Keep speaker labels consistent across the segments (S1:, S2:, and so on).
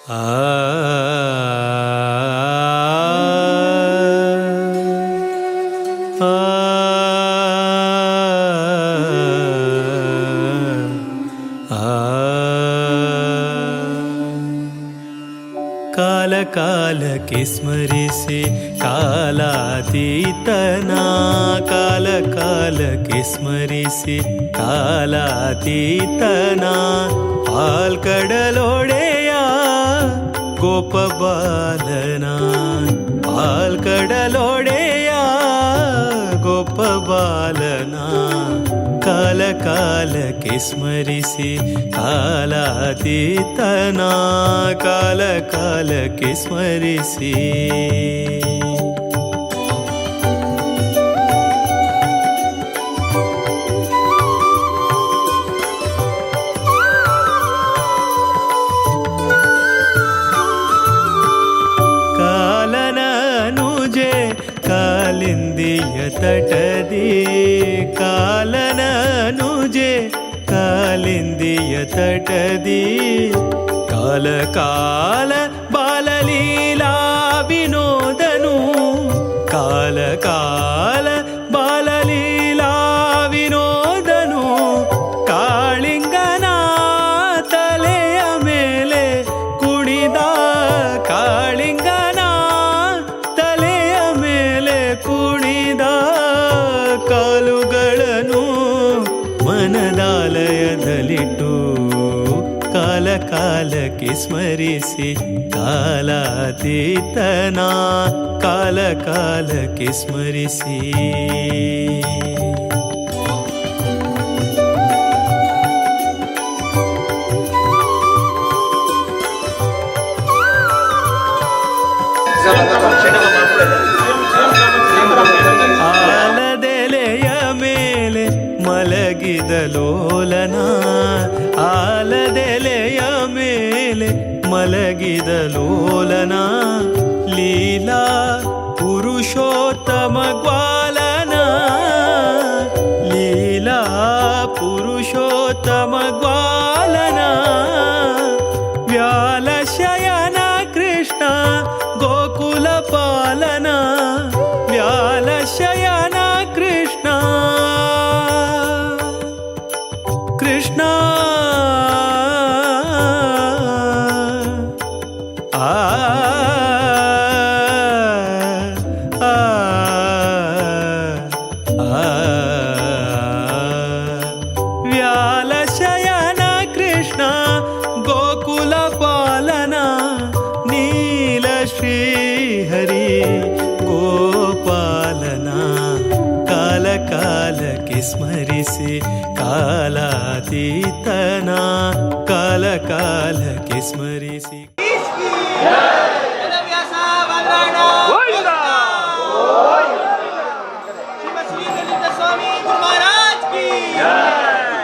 S1: ಕಾಲ ಕಾಲಕ್ಕೆ ಸ್ಮರಿಸಿ ಕಾಲಾತೀತನ, ಕಾಲ ಕಾಲಕ್ಕೆ ಸ್ಮರಿಸಿ ಕಾಲಾತೀತನ, ಪಾಲ್ಕಡಲೊಡೆಯ ಗೋಪಬಾಲನ, ಪಾಲ್ಕಡಲೊಡೆಯ ಗೋಪಬಾಲನ, ಕಾಲ ಕಾಲಕ್ಕೆ ಸ್ಮರಿಸಿ ಕಾಲಾತೀತನ, ಕಾಲ ಕಾಲಕ್ಕೆ ಸ್ಮರಿಸಿ. ಕಾಲನನುಜೆ ಕಾಲಿಂದಿಯ ತಟದಿ, ಕಾಲನನುಜೆ ಕಾಲಿಂದಿಯ ತಟದಿ, ಕಾಲ ಕಾಲ ಬಾಲಲೀಲಾ ವಿನೋದನು, ಕಾಲ ಕಾಲ ಬಾಲಲೀಲಾ ವಿನೋದನು, ಕಾಳಿಂಗನ ತಲೆಯ ಮೇಲೆ ಕುಣಿದ, ಕಾಳಿಂಗನ ತಲೆಯ ಮೇಲೆ ಕುಣಿದ, ಕಾಲುಗಳನ್ನು ಮನದಾಲಯದಲ್ಲಿಟ್ಟು ಕಾಲ ಕಾಲಕ್ಕೆ ಸ್ಮರಿಸಿ ಕಾಲಾತೀತನ, ಕಾಲ ಕಾಲಕ್ಕೆ ಸ್ಮರಿಸಿ. ಆಲದೆಲೆಯ ಮೇಲೆ ಮಲಗಿದ ಲೋಲನ, ಆಲದೆಲೆಯ ಮೇಲೆ ಮಲಗಿದ ಲೋಲನ, ಲೀಲಾ ಪುರುಷೋತ್ತಮ ಗ್ವಾಲನ, ಲೀಲಾ ಪುರುಷೋತ್ತಮ ಗ್ವಾಲನ, ವ್ಯಾಲ ಶಯನ ಕೃಷ್ಣ ಗೋಕುಲ ಪಾಲನ, ವ್ಯಾಲ ಶಯನ ಕೃಷ್ಣ ಕೃಷ್ಣ. ಆ ಆ ಆ ವ್ಯಾಲ ಶಯನ ಕೃಷ್ಣ ಗೋಕುಲ ಪಾಲನ, ನೀಲ ಶ್ರೀ ಹರಿ ಗೋಪಾಲನ, ಕಾಲ ಕಾಲಕ್ಕೆ ಸ್ಮರಿಸಿ ಕಾಲಾತೀತನ, ಕಾಲ ಕಾಲಕ್ಕೆ ಸ್ಮರಿಸಿ.
S2: ವೇದವ್ಯಾಸ ಬಾಲರಾಯಣ ಶ್ರೀಮದ್ ಶ್ರೀ ಲಲಿತ ಸ್ವಾಮಿ ಗುರು ಮಹಾರಾಜ್ ಕಿ, ಗುರು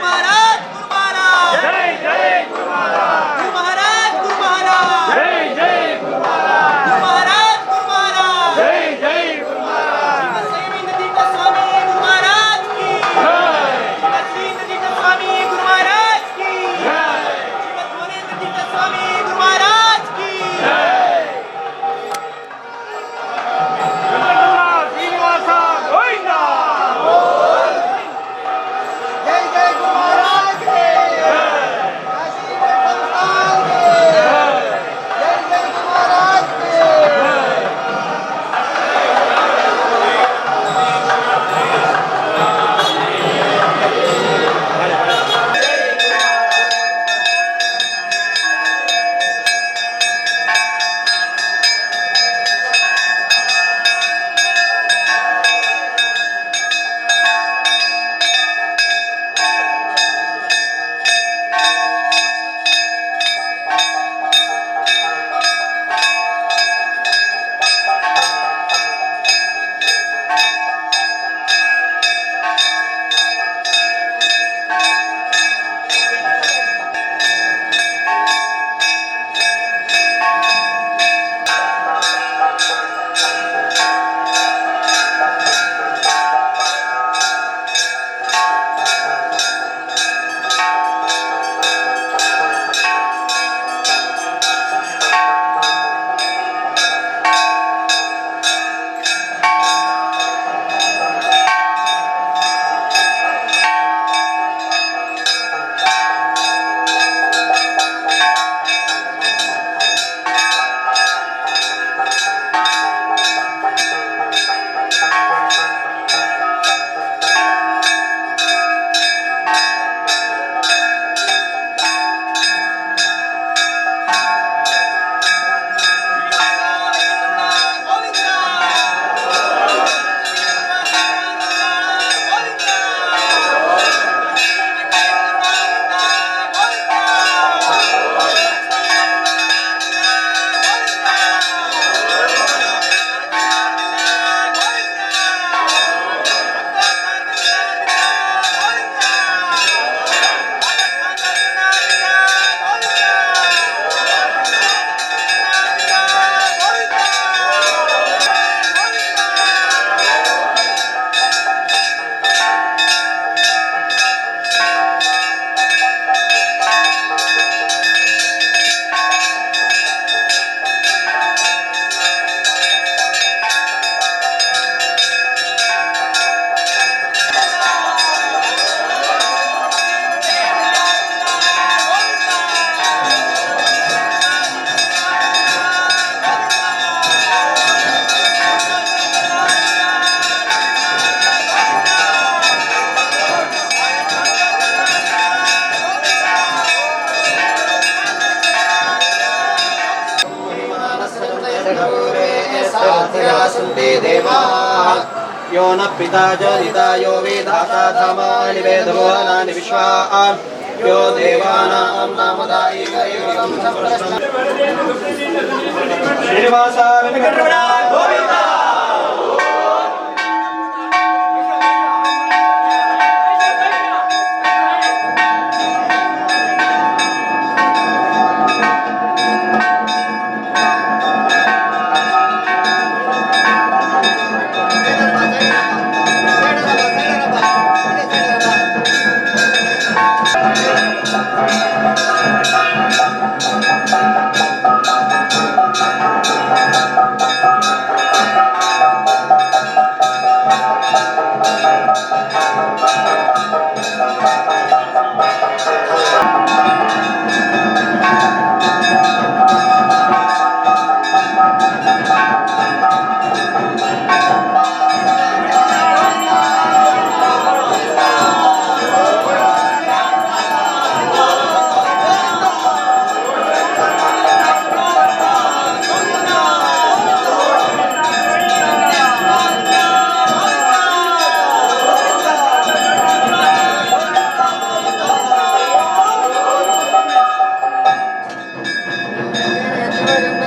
S2: ಮಹಾರಾಜ್, ಗುರು ಮಹಾರಾಜ್, ಗುರು ಮಹಾರಾಜ್, ಗುರು ಮಹಾರಾಜ್, ಗುರು ಮಹಾರಾಜ್, ಗುರು ಮಹಾರಾಜ್, ಶ್ರೀಮದ್ ಸಂಯಮೇಂದ್ರ ತೀರ್ಥ ಸ್ವಾಮಿ ಗುರು ಮಹಾರಾಜ್ ಕಿ, ಶ್ರೀಮದ್ ಶ್ರೀ ತೀರ್ಥ ಸ್ವಾಮಿ ಗುರು ಮಹಾರಾಜ್ ಕಿ, ಶ್ರೀಮದ್ ಭುವನೇಂದ್ರ ತೀರ್ಥ ಸ್ವಾಮಿ ಗುರು ಮಹಾರಾಜ್ ಕಿ.
S3: यो न पिता जनिता यो वेधाता धामानि वेदभुवनानि विश्वा यो देवानां नामदायिक एवं
S2: ಶ್ರೀನಿವಾಸ ವೆಂಕಟರಮಣ ಗೋವಿಂದ.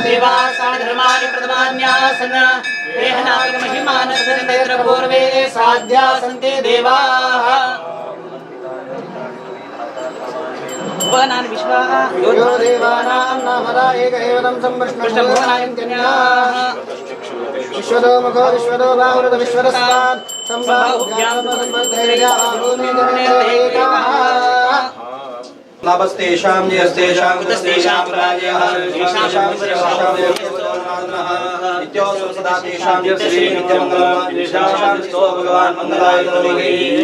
S4: देवासाधर्माणि प्रथमान्यासन देहनागमहिमानसनेत्र पूर्वे साध्या सन्ति देवाः भुवनानि विश्वाः
S3: यो देवानां नामदा एक एव तं संवृष्णं
S4: कन्याः
S3: विश्वतो मुखो विश्वतो बाहुरत विश्वतस्तात् संबाहुभ्यां संबन्धेर्याभूमिजनेकाः
S2: लाभस्तेषां जयस्तेषां
S4: कुतस्तेषां
S2: पराजयः तेषां नित्योऽसौ सदा तेषां नित्यश्रीनित्यमङ्गलम् तेषां स्तो भगवान् मङ्गलाय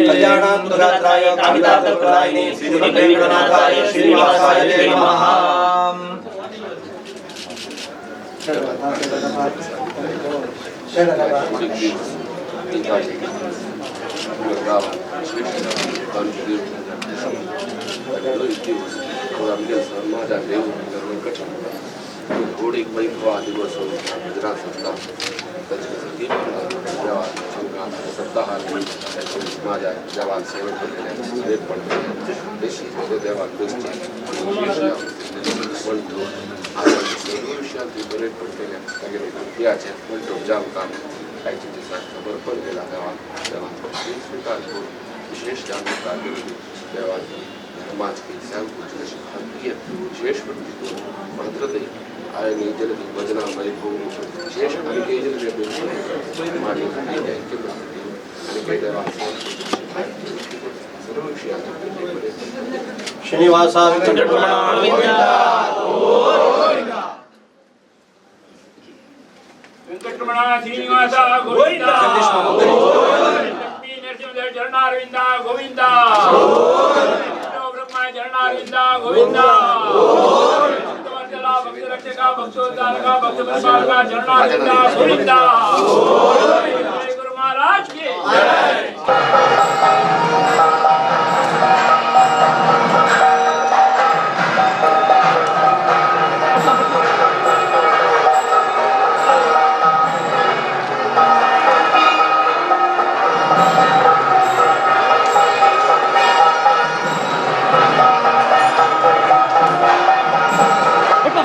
S2: कल्याणान्तुगात्राय कामितार्थप्रदायिने श्रीमद्वेङ्कटनाथाय श्रीनिवासाय ते नमः.
S5: विशेष जागरूकता समाज के विशेष भजना वैभव विशेष सर्व
S2: ಶ್ರೀನಿವಾಸ ವೆಂಕಟರಮಣ
S6: ವೆಂಕಟರಮಣ ಶ್ರೀನಿವಾಸ ಗೋವಿಂದ, ಲಕ್ಷ್ಮೀ ನರಸಿಂಹ ಚರಣಾರವಿಂದ ಗೋವಿಂದ, ಬ್ರಹ್ಮ ಚರಣಾರವಿಂದ ಗೋವಿಂದ, ಭಕ್ತ ರಕ್ಷಕ ಭಕ್ತೋದ್ಧಾರಕ ಭಕ್ತ ಪರಿಪಾಲಕ ಚರಣಾರವಿಂದ ಗೋವಿಂದ, ಗುರು ಮಹಾರಾಜ್ ಕಿ.
S4: ಿ.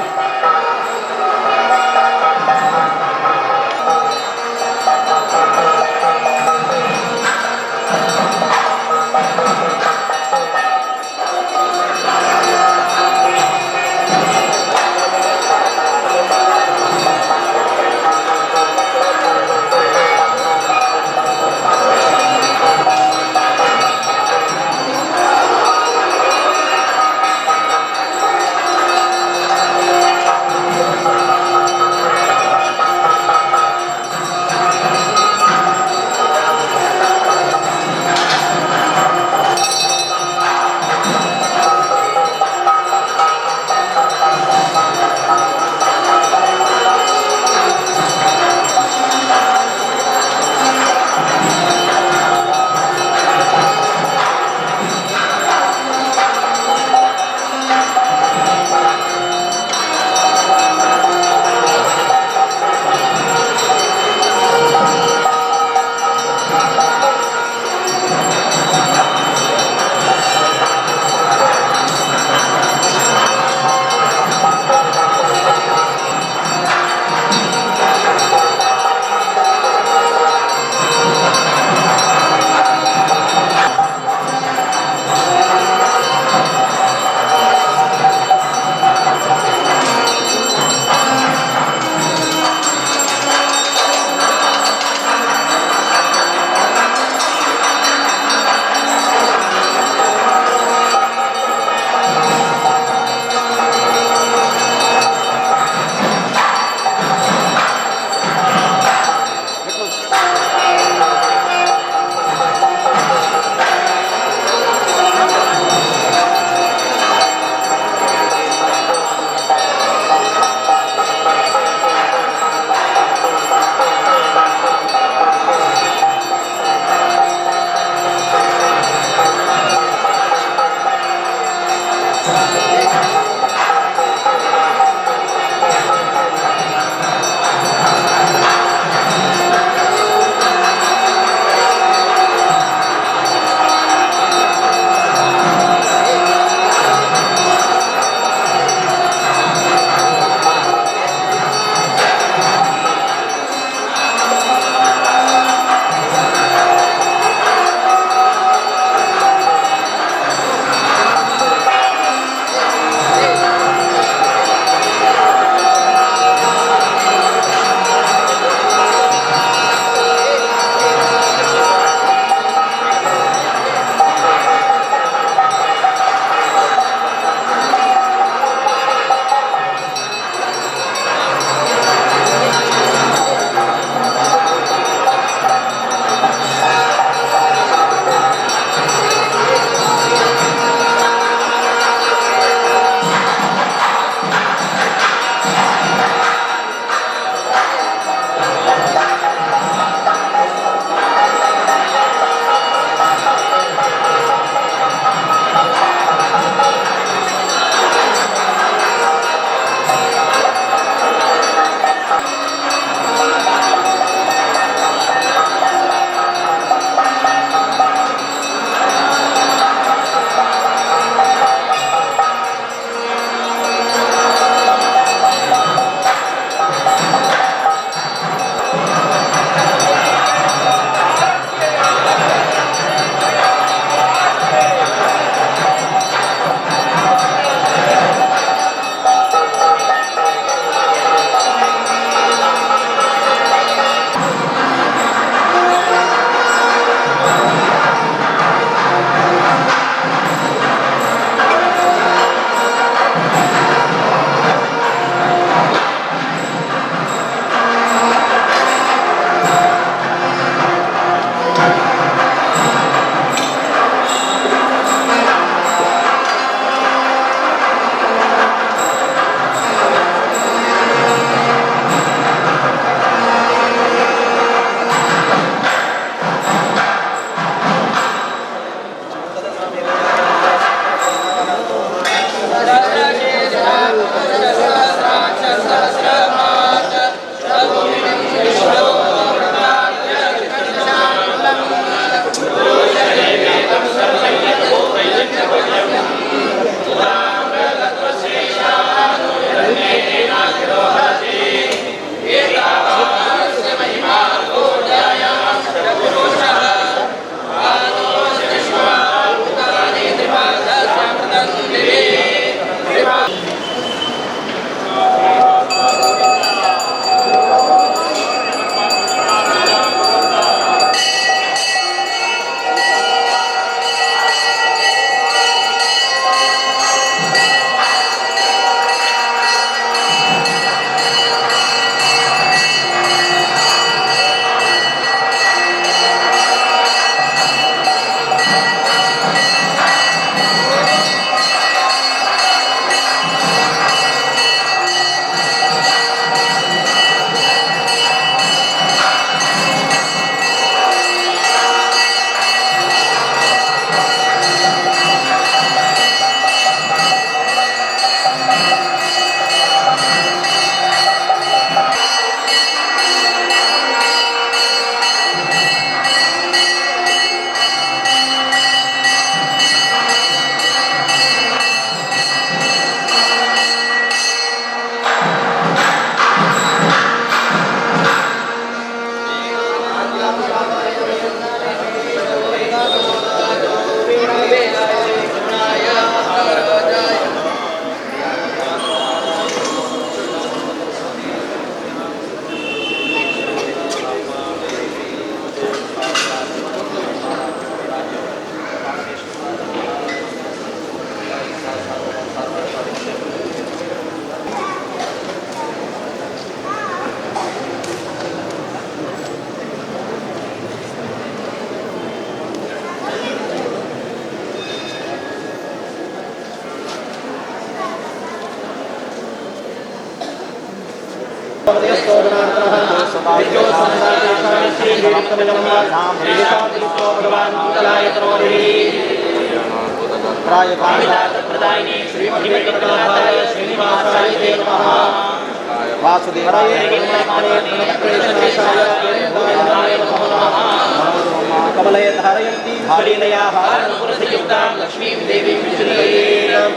S2: कमलय धारयन्ती लीलया हारपुरसंयुक्तां लक्ष्मीं देवीं विष्णुं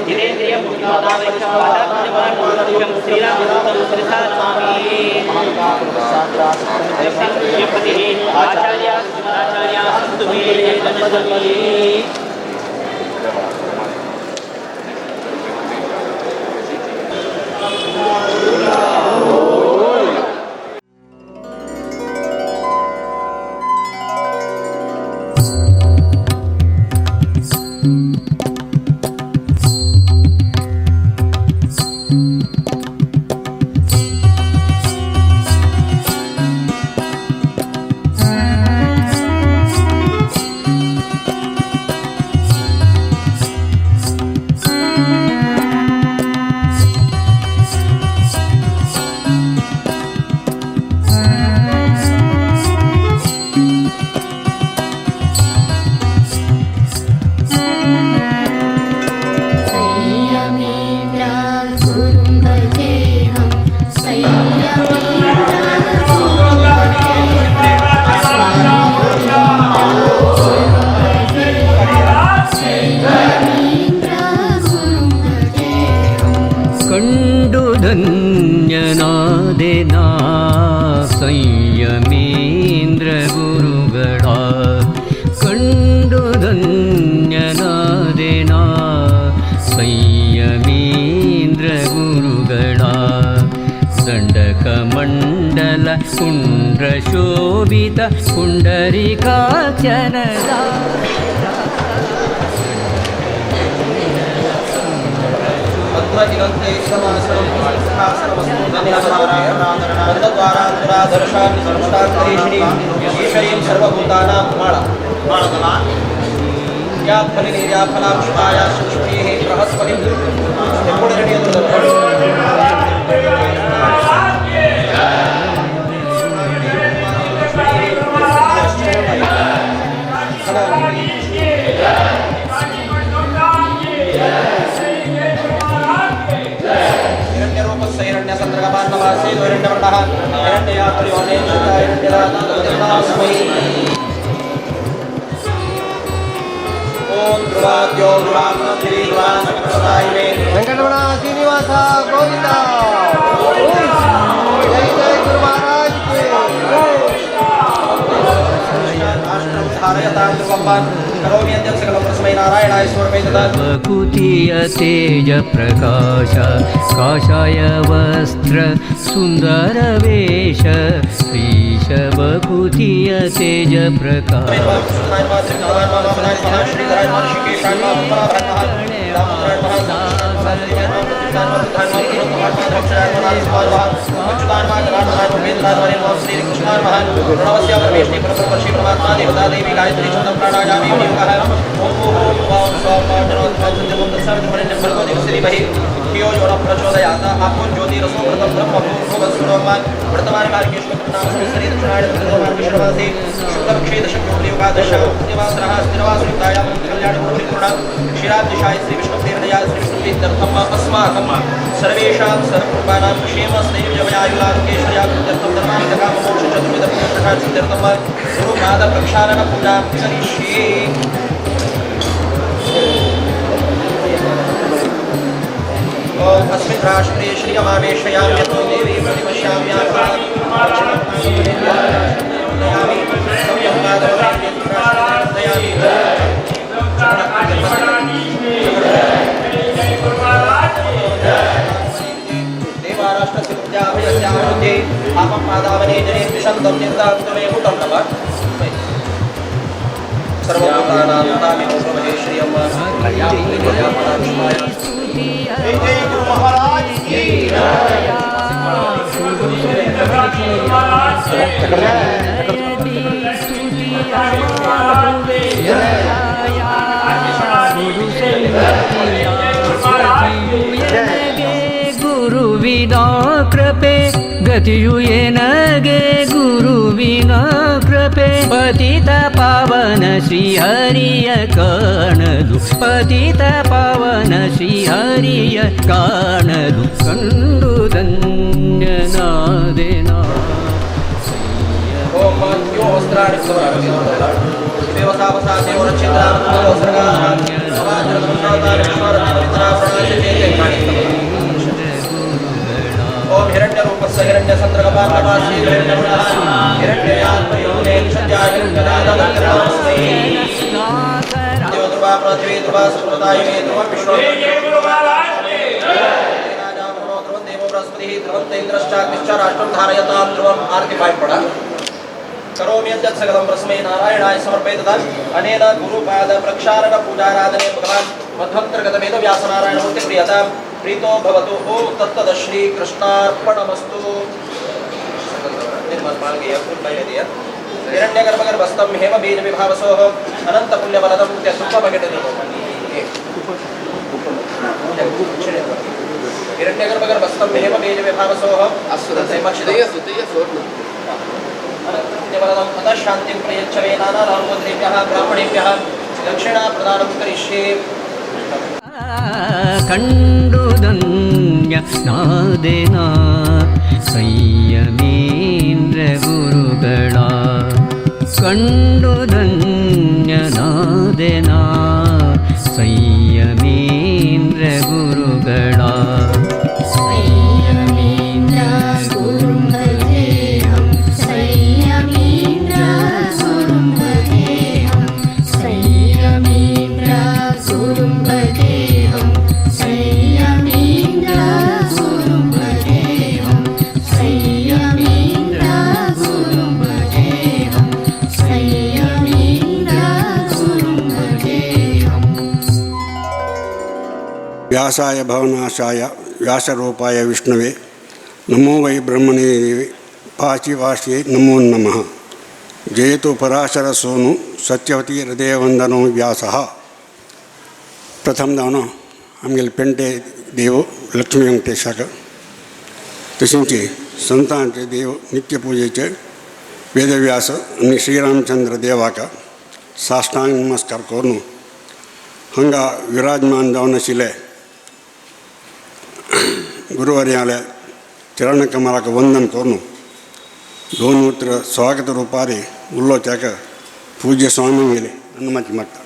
S4: जितेन्द्रियं श्रीरामदूतं शिरसा नमामि। आचार्य श्रीमदाचार्य सन्तु मे जन्मजन्मनि।
S7: ಧನ್ಯನಾದೆನಾ ಸಂಯಮೇಂದ್ರ ಗುರುಗಳ ಕಂಡು ಧನ್ಯನಾದೆನಾ ಸಂಯಮೇಂದ್ರ ಗುರುಗಳ ದಂಡಕ ಮಂಡಲ ಕುಂಡ್ರ ಶೋಭಿತ ಪುಂಡರೀಕಾಚನದ
S2: ईश्वरीं सर्वभूतानां माळ या फलिनीर्या फलाक्षुताया लक्ष्मीः बृहस्पतिं
S3: वेंकटरमण श्रीनिवास गोविंद जय जय गुरु महाराज की।
S7: कुटीय तेज प्रकाश काषाय वस्त्र सुंदर वेश श्रीशवकुटीय तेज प्रकाश।
S2: सर्वेषां सर्वकृपाणां क्षेम स्थैर्यमयायुरारोग्यैश्वर्याभिवृद्ध्यर्थं धर्मार्थकाममोक्षचतुर्विधपुरुषार्थसिद्ध्यर्थं गुरुपादप्रक्षालनपूजां करिष्ये। ॐ अस्मिन् राष्ट्रे श्रियमावेशयामि यतो देवी प्रतिपश्यामि।
S7: ಗುರುವಿನ ಗುರುವಿನ ಕೃಪೆ ಗತಿಯು ಎನಗೆ ಗುರುವಿನ ಕೃಪೆ ಪತಿತ ಪಾವನ ಶ್ರೀಹರಿಯ ಕಾಣಲು ಪತಿತ ಪಾವನ ಶ್ರೀಹರಿಯ ಕಾಣಲು ಕಂಡು ಧನ್ಯನಾದೆನಾ.
S2: ಓಂ ಯೋಸ್ತ್ರಾಣಿ ಓಂ ಹಿರಣ್ಯ ರೂಪಸ್ಯ ಹಿರಣ್ಯ ಸಂದ್ರಗಪಾಕವಾಸಿ ಹಿರಣ್ಯಗುಣಃ ಹಿರಣ್ಯಯಾತ್ಮಯೋನೇ ಧ್ರುವ ಪೃಥ್ವಿ ಧ್ರುವ ಸುಪ್ರದಾಯಿನಿ ಧ್ರುವ ವಿಷ್ಣು ಧ್ರುವಂ ದೇವೋ ಬೃಹಸ್ಪತಿಃ ಧ್ರುವಂತ ಇಂದ್ರಶ್ಚಾಗ್ನಿಶ್ಚ ರಾಷ್ಟ್ರಂ ಧಾರಯತಾಂ ಧ್ರುವಂ. ಆರತಿ ಪಾಯ್ಪಡ. ಕರೋಮಿ ಯದ್ಯತ್ ಸಕಲಂ ಪ್ರಸ್ಮೈ ನಾರಾಯಣಾಯ ಸಮರ್ಪಯೇತದ ಅನೇನ ಗುರುಪಾದ ಪ್ರಕ್ಷಾಳನ ಪೂಜಾರಾಧನೆ ಭಗವಾನ್ ಮಧ್ವಂತರ್ಗತ ವ್ಯಾಸನಾರಾಯಣಮೂರ್ತಿ ಪ್ರಿಯತಾಂ ಪ್ರೀತೋ ಭವತು. ಓಂ ತತ್ತದ ಶ್ರೀ ಕೃಷ್ಣಾರ್ಪಣಮಸ್ತು. ಹಿರಣ್ಯ ಗರ್ಭಗರ್ಭಸ್ಥಂ ಹೇಮ ಬೀಜ ವಿಭಾವಸೋಃ ಅನಂತ ಪುಣ್ಯ ಬಲದಂ ತುಪ್ಪ ಬಕೆಟ್. ಹಿರಣ್ಯ ಗರ್ಭಗರ್ಭಸ್ಥಂ ಹೇಮ ಬೀಜ ವಿಭಾವಸೋಃ ಅನಂತ ಪುಣ್ಯ ಬಲದಂ ಅತಃ ಶಾಂತಿಂ ಪ್ರಯಚ್ಛವೇ ನಾನಾರಾಮೋದ್ರೇಭ್ಯಃ ಬ್ರಾಹ್ಮಣೇಭ್ಯಃ ದಕ್ಷಿಣಾ ಪ್ರದಾನಂ ಕರಿಷ್ಯೆ.
S7: ಕಂಡು ಧನ್ಯ ನಾದೆನಾ ಸಂಯಮೀಂದ್ರ ಗುರುಗಳ ಕಂಡು ಧನ್ಯನಾದೆನಾ ಸಂಯಮೀಂದ್ರ ಗುರುಗಳ.
S8: ಸಂಯಮೀಂದ್ರ ಗುರುಂ ಭಜೇಹಂ ಸಂಯಮೀಂದ್ರ ಗುರುಂ ಭಜೇಹಂ ಸಂಯಮೀಂದ್ರ ಗುರುಂ ಭಜೇಹಂ ಸಂಯಮೀಂದ್ರ ಗುರುಂ ಭಜೇಹಂ ಸಂಯಮೀಂದ್ರ ಗುರುಂ ಭಜೇಹಂ ಸಂಯಮೀಂದ್ರ ಗುರುಂ ಭಜೇಹಂ.
S9: ವ್ಯಾಸಾಯ ಭವನಾಶಾಯ ವ್ಯಾಸರೂಪಾಯ ವಿಷ್ಣುವೆ ನಮೋ ವೈ ಬ್ರಹ್ಮಣೇ ದೇವಿ ಪಾಚಿವಾಸಿಯೇ ನಮೋ ನಮಃ. ಜಯತು ಪರಾಶರ ಸೋನು ಸತ್ಯವತಿ ಹೃದಯವಂದನೋ ವ್ಯಾಸಃ. ಪ್ರಥಮ दावन आमगेले पेंटे देव लक्ष्मी वेंकटेशाक, तशेंच संतांचे देव नित्य पूजेचे वेदव्यास आनी श्रीरामचंद्र देवाक साष्टांग नमस्कार करून हांगा विराजमान जावन आशिल्ले गुरुवर्याले चरणकमलाक वंदन करून दोन उतर स्वागत रुपारे उलोवच्याक पूज्य स्वामी मेले अनुमती मागता.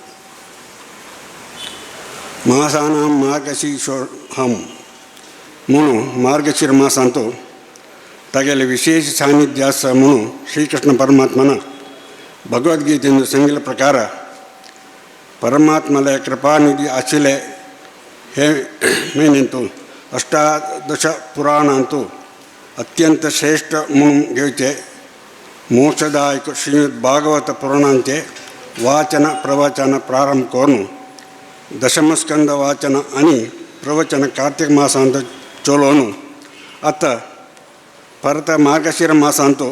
S9: मासानां मार्गशीर्षोऽहं म्हणून मार्गशीर मासांतु तागेले विशेष सानिध्य आसा म्हणून श्रीकृष्ण परमात्मन भगवद्गीतेन सांगिल्ल्या प्रकार परमात्मले कृपानिधी आशिल्ले हे म्हयन्यांतु अष्टादश पुराणांतु अत्यंत श्रेष्ठ म्हणून घेवचे मोक्षदायक श्रीमद भागवत पुराणांचे वाचन प्रवचन प्रारंभ करून दशमस्कंद वाचन आनी प्रवचन कार्तिक मासांत चलोवन आतां परत मार्गशीर मासांतु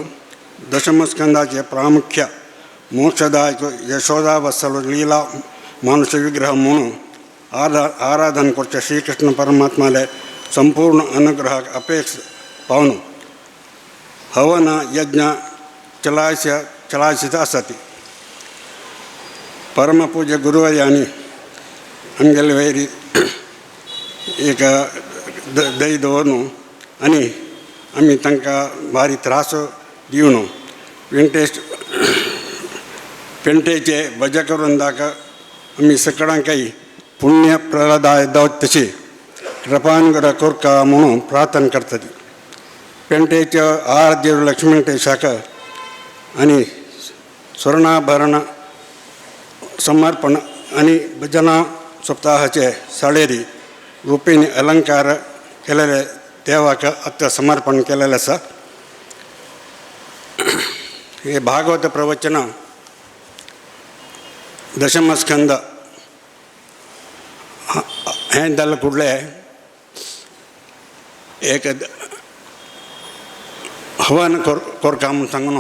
S9: दशमस्कंदाचे प्रामुख्य मोक्षदायक यशोदावत्सल लीला मानुष विग्रह म्हणून आराधन करचे श्रीकृष्ण परमात्माले संपूर्ण अनुग्रह अपेक्ष पावन हवन यज्ञ चलायसित आसती. परमपूज्य गुरुवर्यांनी आमगेले वयर एक दय दवरून आनी आमी तांकां भारी त्रास दिवन वेंकटेश पेंटेचे भजा करून दाका आमी सगळ्यांकय पुण्य प्रदाय दावत तशी कृपानुग्रह करका म्हणून प्रार्थना करतली. पेंटेचे आराध्य लक्ष्मी वेंकटेशाक आनी स्वर्णाभरण समर्पण आनी भजना सप्ताहाचे साळेरी रुपीन अलंकार केलेले देवाक आतां समर्पण केलेलें आसा. हे भागवत प्रवचन दशमस्कंद हें जालें कुडलें एक हवन करका म्हूण सांगून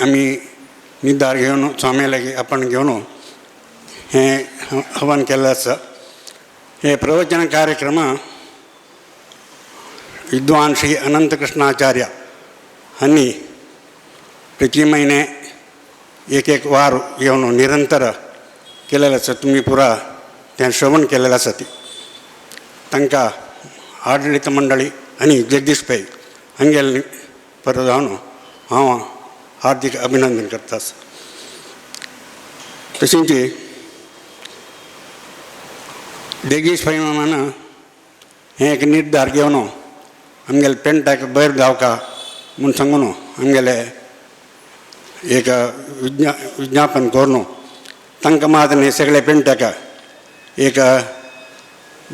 S9: आमी निर्धार घेवन स्वामी लागीं आपण घेवन हें हवन केल्लें आसा. हे प्रवचन कार्यक्रम विद्वान श्री अनंत कृष्णाचार्य हांणी प्रति महिने एक एक वार येवन निरंतर केलेलें आसा. तुमी पुरा तें श्रवण केलेलें आसा. ती तांकां आडळीत मंडळी आनी जगदीश पै हांगेले परत जावन हांव हार्दीक अभिनंदन करता. तशेंच जगदीश पै मामान हें एक निर्धार घेवन आमगेले पेंटाक भयर जावका म्हूण सांगून आमगेले एक विज्ञापन करून तांकां मात न्ही सगळे पेंटाक एक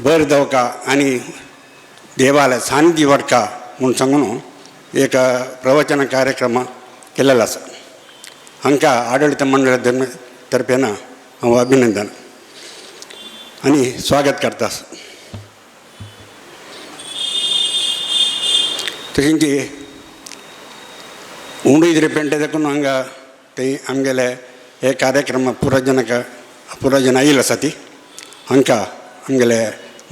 S9: भयर जावका आनी देवाले सानिध्य वाडका म्हूण सांगून एक प्रवचन कार्यक्रम केलेलो आसा. हांकां आडळीत मंडळ तर्फेन हांव अभिनंदन आनी स्वागत करता. तशेंच उंडुद्री पेंटे देखून हांगा थंय आमगेले हे कार्यक्रम पुराजनक पुराजन आयिल्ले आसा ती हांकां आमगेले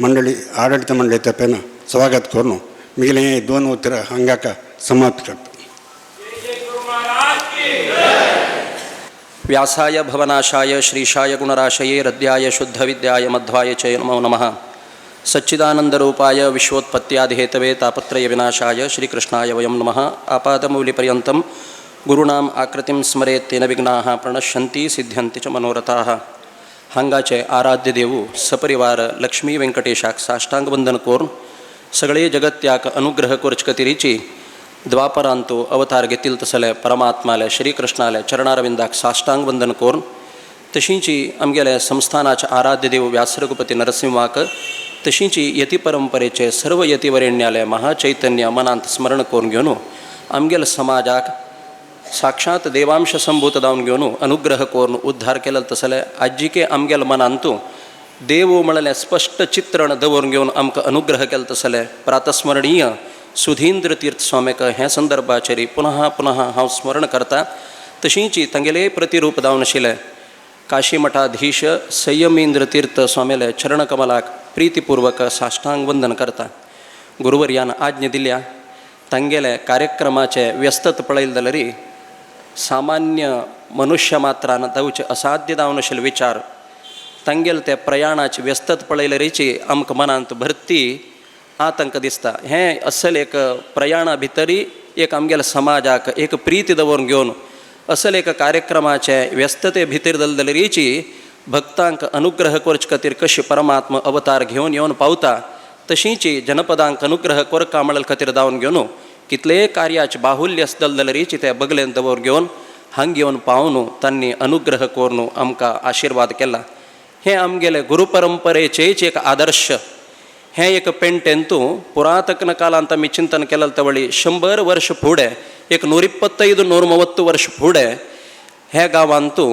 S9: मंडळी आडळीत मंडळी तर्फेन स्वागत करून म्हगेलें हे दोन उतरां हांगाक समाप्त करता.
S2: व्यासाय भवनाशाय श्रीशाय गुणराशये हृदयाय शुद्धविद्याय मध्वाय च नमो नमः. सच्चिदानंदरूपाय विश्वोत्पत्त्यादिहेतवे तापत्रय विनाशाय श्रीकृष्णाय वयं नमः. आपादमौलिपर्यन्तं गुरूणाम् आकृतिं स्मरेत् तेन विघ्नाः प्रणश्यन्ति सिद्ध्यन्ति च मनोरथाः. हांगाचे आराध्य देवू सपरिवार लक्ष्मी वेंकटेशाक साष्टांगवंदन करून सगळे जगत्याक अनुग्रह करचे द्वापरांतो अवतार घेतील तसले परमात्माले श्रीकृष्णाले चरणारविंदाक साष्टांग वंदन करून तशींची आमगेले संस्थानाचे आराध्य देव व्यासरघुपती नरसिंहाक तशींची यती परंपरेचे सर्व यतिवरेण्याले महाचैतन्य मनांत स्मरण करून घेवन आमगेले समाजाक साक्षात देवांश संभूत दावन घेवन अनुग्रह करून उद्धार केले तसले आजिके आमगेले मनांतू देव म्हणलें स्पश्ट चित्रण दवरून घेवन आमकां अनुग्रह केले तसले प्रातस्मरणीय सुधींद्र तीर्थ स्वामीक हे संदर्भाचेर पुनः पुनः हांव स्मरण करता. तशींची तांगेले प्रतिरूप जावन आशिल्लें काशी मठाधीश संयमेंद्र तीर्थ स्वामीले चरणकमलाक प्रितीपूर्वक साष्टांग वंदन करता. गुरुवर्यान आज्ञा दिल्या तांगेले कार्यक्रमाचे व्यस्तत पळयले जाल्यार सामान्य मनुष्य मात्रान जावचे असाध्य जावन आशिल्ले विचार तांगेले ते प्रयाणाचे व्यस्तत पळयल्यारीची आमकां मनांत भरती आतंक दिसता. हें असल एक प्रयाणा भितरी एक आमगेल्या समाजाक एक प्रिती दवरून घेवन असल एक कार्यक्रमाचे व्यस्तते भितर दलदलरीची भक्तांक अनुग्रह करचे खातीर कशी परमात्मा अवतार घेवन येवन पावता तशींची जनपदांक अनुग्रह कोरका म्हणल खातीर दावन घेवन कितलेय कार्याचे बाहुल्य दलदलरीची ते बगलेन दवर घेवन हांग येवन पावन तांणी अनुग्रह करून आमकां आशिर्वाद केला. हें आमगेले गुरु परंपरेचेच एक आदर्श. हें एक पेंटेंतू पुरातन कालांत आमी चिंतन केलें तवळी 100 वर्ष फुडें एक 125 130 वर्ष फुडें ह्या गांवांतू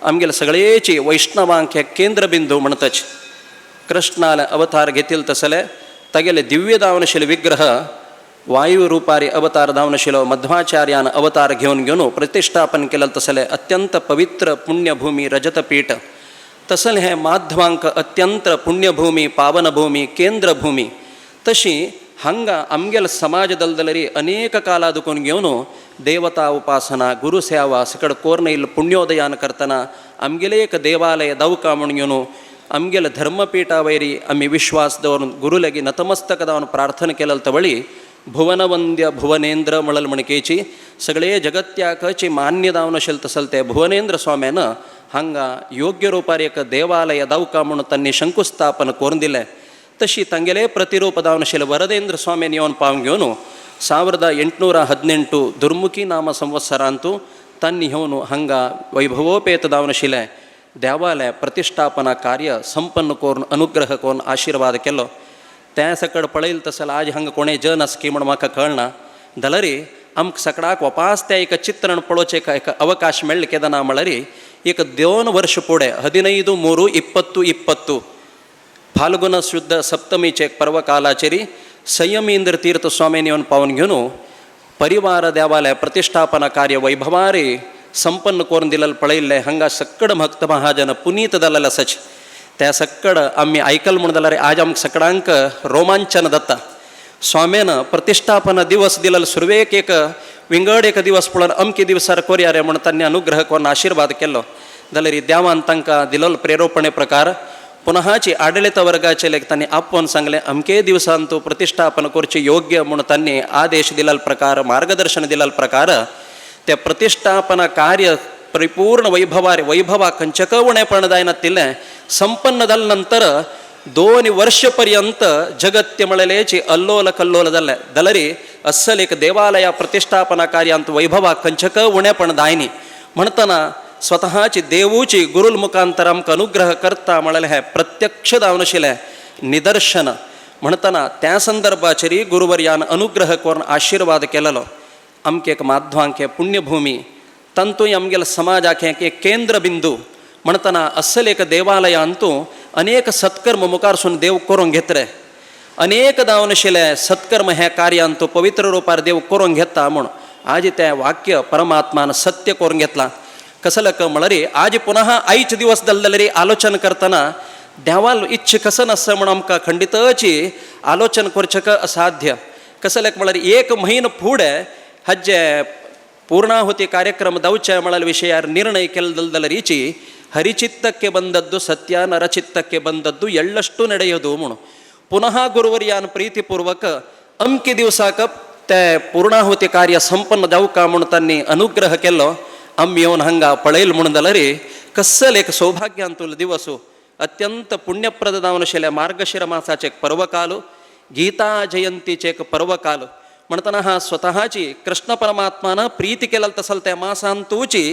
S2: आमगेले सगळेची वैष्णवांक हे केंद्रबिंदू म्हणतच कृष्णाले अवतार घेतील तसले तागेले दिव्य दावनशील विग्रह वायु रूपारी अवतार धावनशील मध्वाचार्यान अवतार घेवन घेवन प्रतिष्ठापन केलें तसले अत्यंत पवित्र पुण्यभूमी रजतपीठ तसले हें माध्वांक अत्यंत पुण्यभूमी पावनभूमी केंद्रभूमी तशी हांगा आमगेले समाज दलदलरी अनेक काला दुखून घेवन देवता उपासना गुरुसेवा सकड कोर्नईल पुण्योदयान करतना आमगेले एक देवालय दवका म्हूण घेवन आमगेले धर्मपीठा वयरी आमी विश्वास दवरून गुरु लागीं नतमस्तक जावन प्रार्थना केलें तवळी भुवनवंद्य भुवनेंद्र म्हणल म्हणकेची सगळे जगत्याकची मान्य जावन आशिल्लें तसले ते भुवनेंद्र स्वाम्यान हांगा योग्य रुपार एक देवालय दवका म्हणून तांणी शंकुस्थापन करून दिलें. तशी तांगेले प्रतिरूप जावन आशिल्ले वरदेंद्र स्वाम्यान येवन पावन घेवन 1818 दुर्मुखी नाम संवत्सरांतू तांणी येवन हांगा वैभवोपेत जावन आशिल्लें देवालय प्रतिष्ठापना कार्य संपन्न करून अनुग्रह करून आशिर्वाद केलो. तें सकड पळयलें तसलें आज हांगा कोणें जन आसा की म्हूण म्हाका कळना जाल्यार आमकां सगळ्याक वापास तें एक चित्रण पळोवचें एक अवकाश मेळ्ळें केदना म्हळ्यार एक 2 वर्ष फुडें 15 3 20 20 फाल्गुन शुद्ध सप्तमीचे पर्वकालाचेर संयमेंद्र तीर्थ स्वामीन येवन पावन घेवन परिवार देवालय प्रतिष्ठापना कार्य वैभवारे संपन्न करून दिलें पळयल्लें. हांगा सक्कड भक्त महाजन पुनीत जाल्ले आसाच त्या सक्कड आमी आयकल म्हूण जाल्यार आज आमकां सगळ्यांक रोमांचन जाता. स्वाम्यान प्रतिष्ठापना दिवस दिलेलो सुरवेक एक विंगड एक दिवस पळोवन अमके दिवसार कोरया रे म्हूण तांणी अनुग्रह करून आशिर्वाद केलो. जाल्यार देवान तांकां दिलोलो प्रेरोपणे प्रकार पुनःची आडळीत वर्गाचे लेख तांणी आपोवन सांगलें अमके दिवसान तूं प्रतिष्ठापन करचें योग्य म्हूण तांणी आदेश दिलेलो प्रकार मार्गदर्शन दिलेलो प्रकार ते प्रतिष्ठापना कार्य परिपूर्ण वैभवार वैभवा खंयचेक उणेपण जायनातिल्लें संपन्न जाले नंतर 2 वर्ष पर्यंत जगत्य म्हळेलेची अल्लोल कल्लोल जालें. जाल्यार अस्सल एक देवालया प्रतिष्ठापना कार्यांत वैभवा खंयचेक उणेपण जायनी म्हणटना स्वतःची देवूची गुरुल मुखांतर आमकां अनुग्रह करता म्हळेलें हें प्रत्यक्ष जावन आशिल्लें निदर्शन. म्हणटना त्या संदर्भाचेर गुरुवर्यान अनुग्रह करून आशिर्वाद केलेलो. आमके एक माध्वांक हें पुण्यभूमी तांतूय आमगेल्या समाजाक हें एक केंद्रबिंदू म्हणटना अस्सल एक देवालयांतू अनेक सत्कर्म मुखारसून देव करूंक घेतले अनेक जावन आशिल्लें सत्कर्म हें कार्यांतू पवित्र रुपार देव करूंक घेता म्हूण आज तें वाक्य परमात्मान सत्य करून घेतलां. कसलक म्हळ्यार आज पुनः आयचे दिवस जाले जाल्यार आलोचन करतना देवाल इच्छा कसं नासता म्हूण आमकां खंडितची आलोचन करचें असाध्य. कसलक म्हळ्यार 1 म्हयनो फुडें हाजे पूर्णाहुती कार्यक्रम जावचे म्हळ्यार विशयार निर्णय केलो जाल्यार ಹರಿಚಿತ್ತಕ್ಕೆ ಬಂದದ್ದು ಸತ್ಯ, ನರಚಿತ್ತಕ್ಕೆ ಬಂದದ್ದು ಎಳ್ಳಷ್ಟು ನಡೆಯೋದು म्हणून. ಪುನಃ ಗುರುವರ್ಯಾನ್ ಪ್ರೀತಿಪೂರ್ವಕ अमके दिवसाक ते पूर्णाहुती कार्य संपन्न जावका म्हूण तांणी अनुग्रह केलो. आमी येवन हांगा पळयल म्हूण जाल्यार कसल एक सौभाग्यांतुलो दिवस अत्यंत पुण्यप्रद जावन आशिल्लें मार्गशीर मासाचें एक पर्वकाल, गीता जयंतीचें एक पर्वकाल म्हणटना हा स्वतःची कृष्ण परमात्मान प्रीती केलं तसल त्या मासांतूची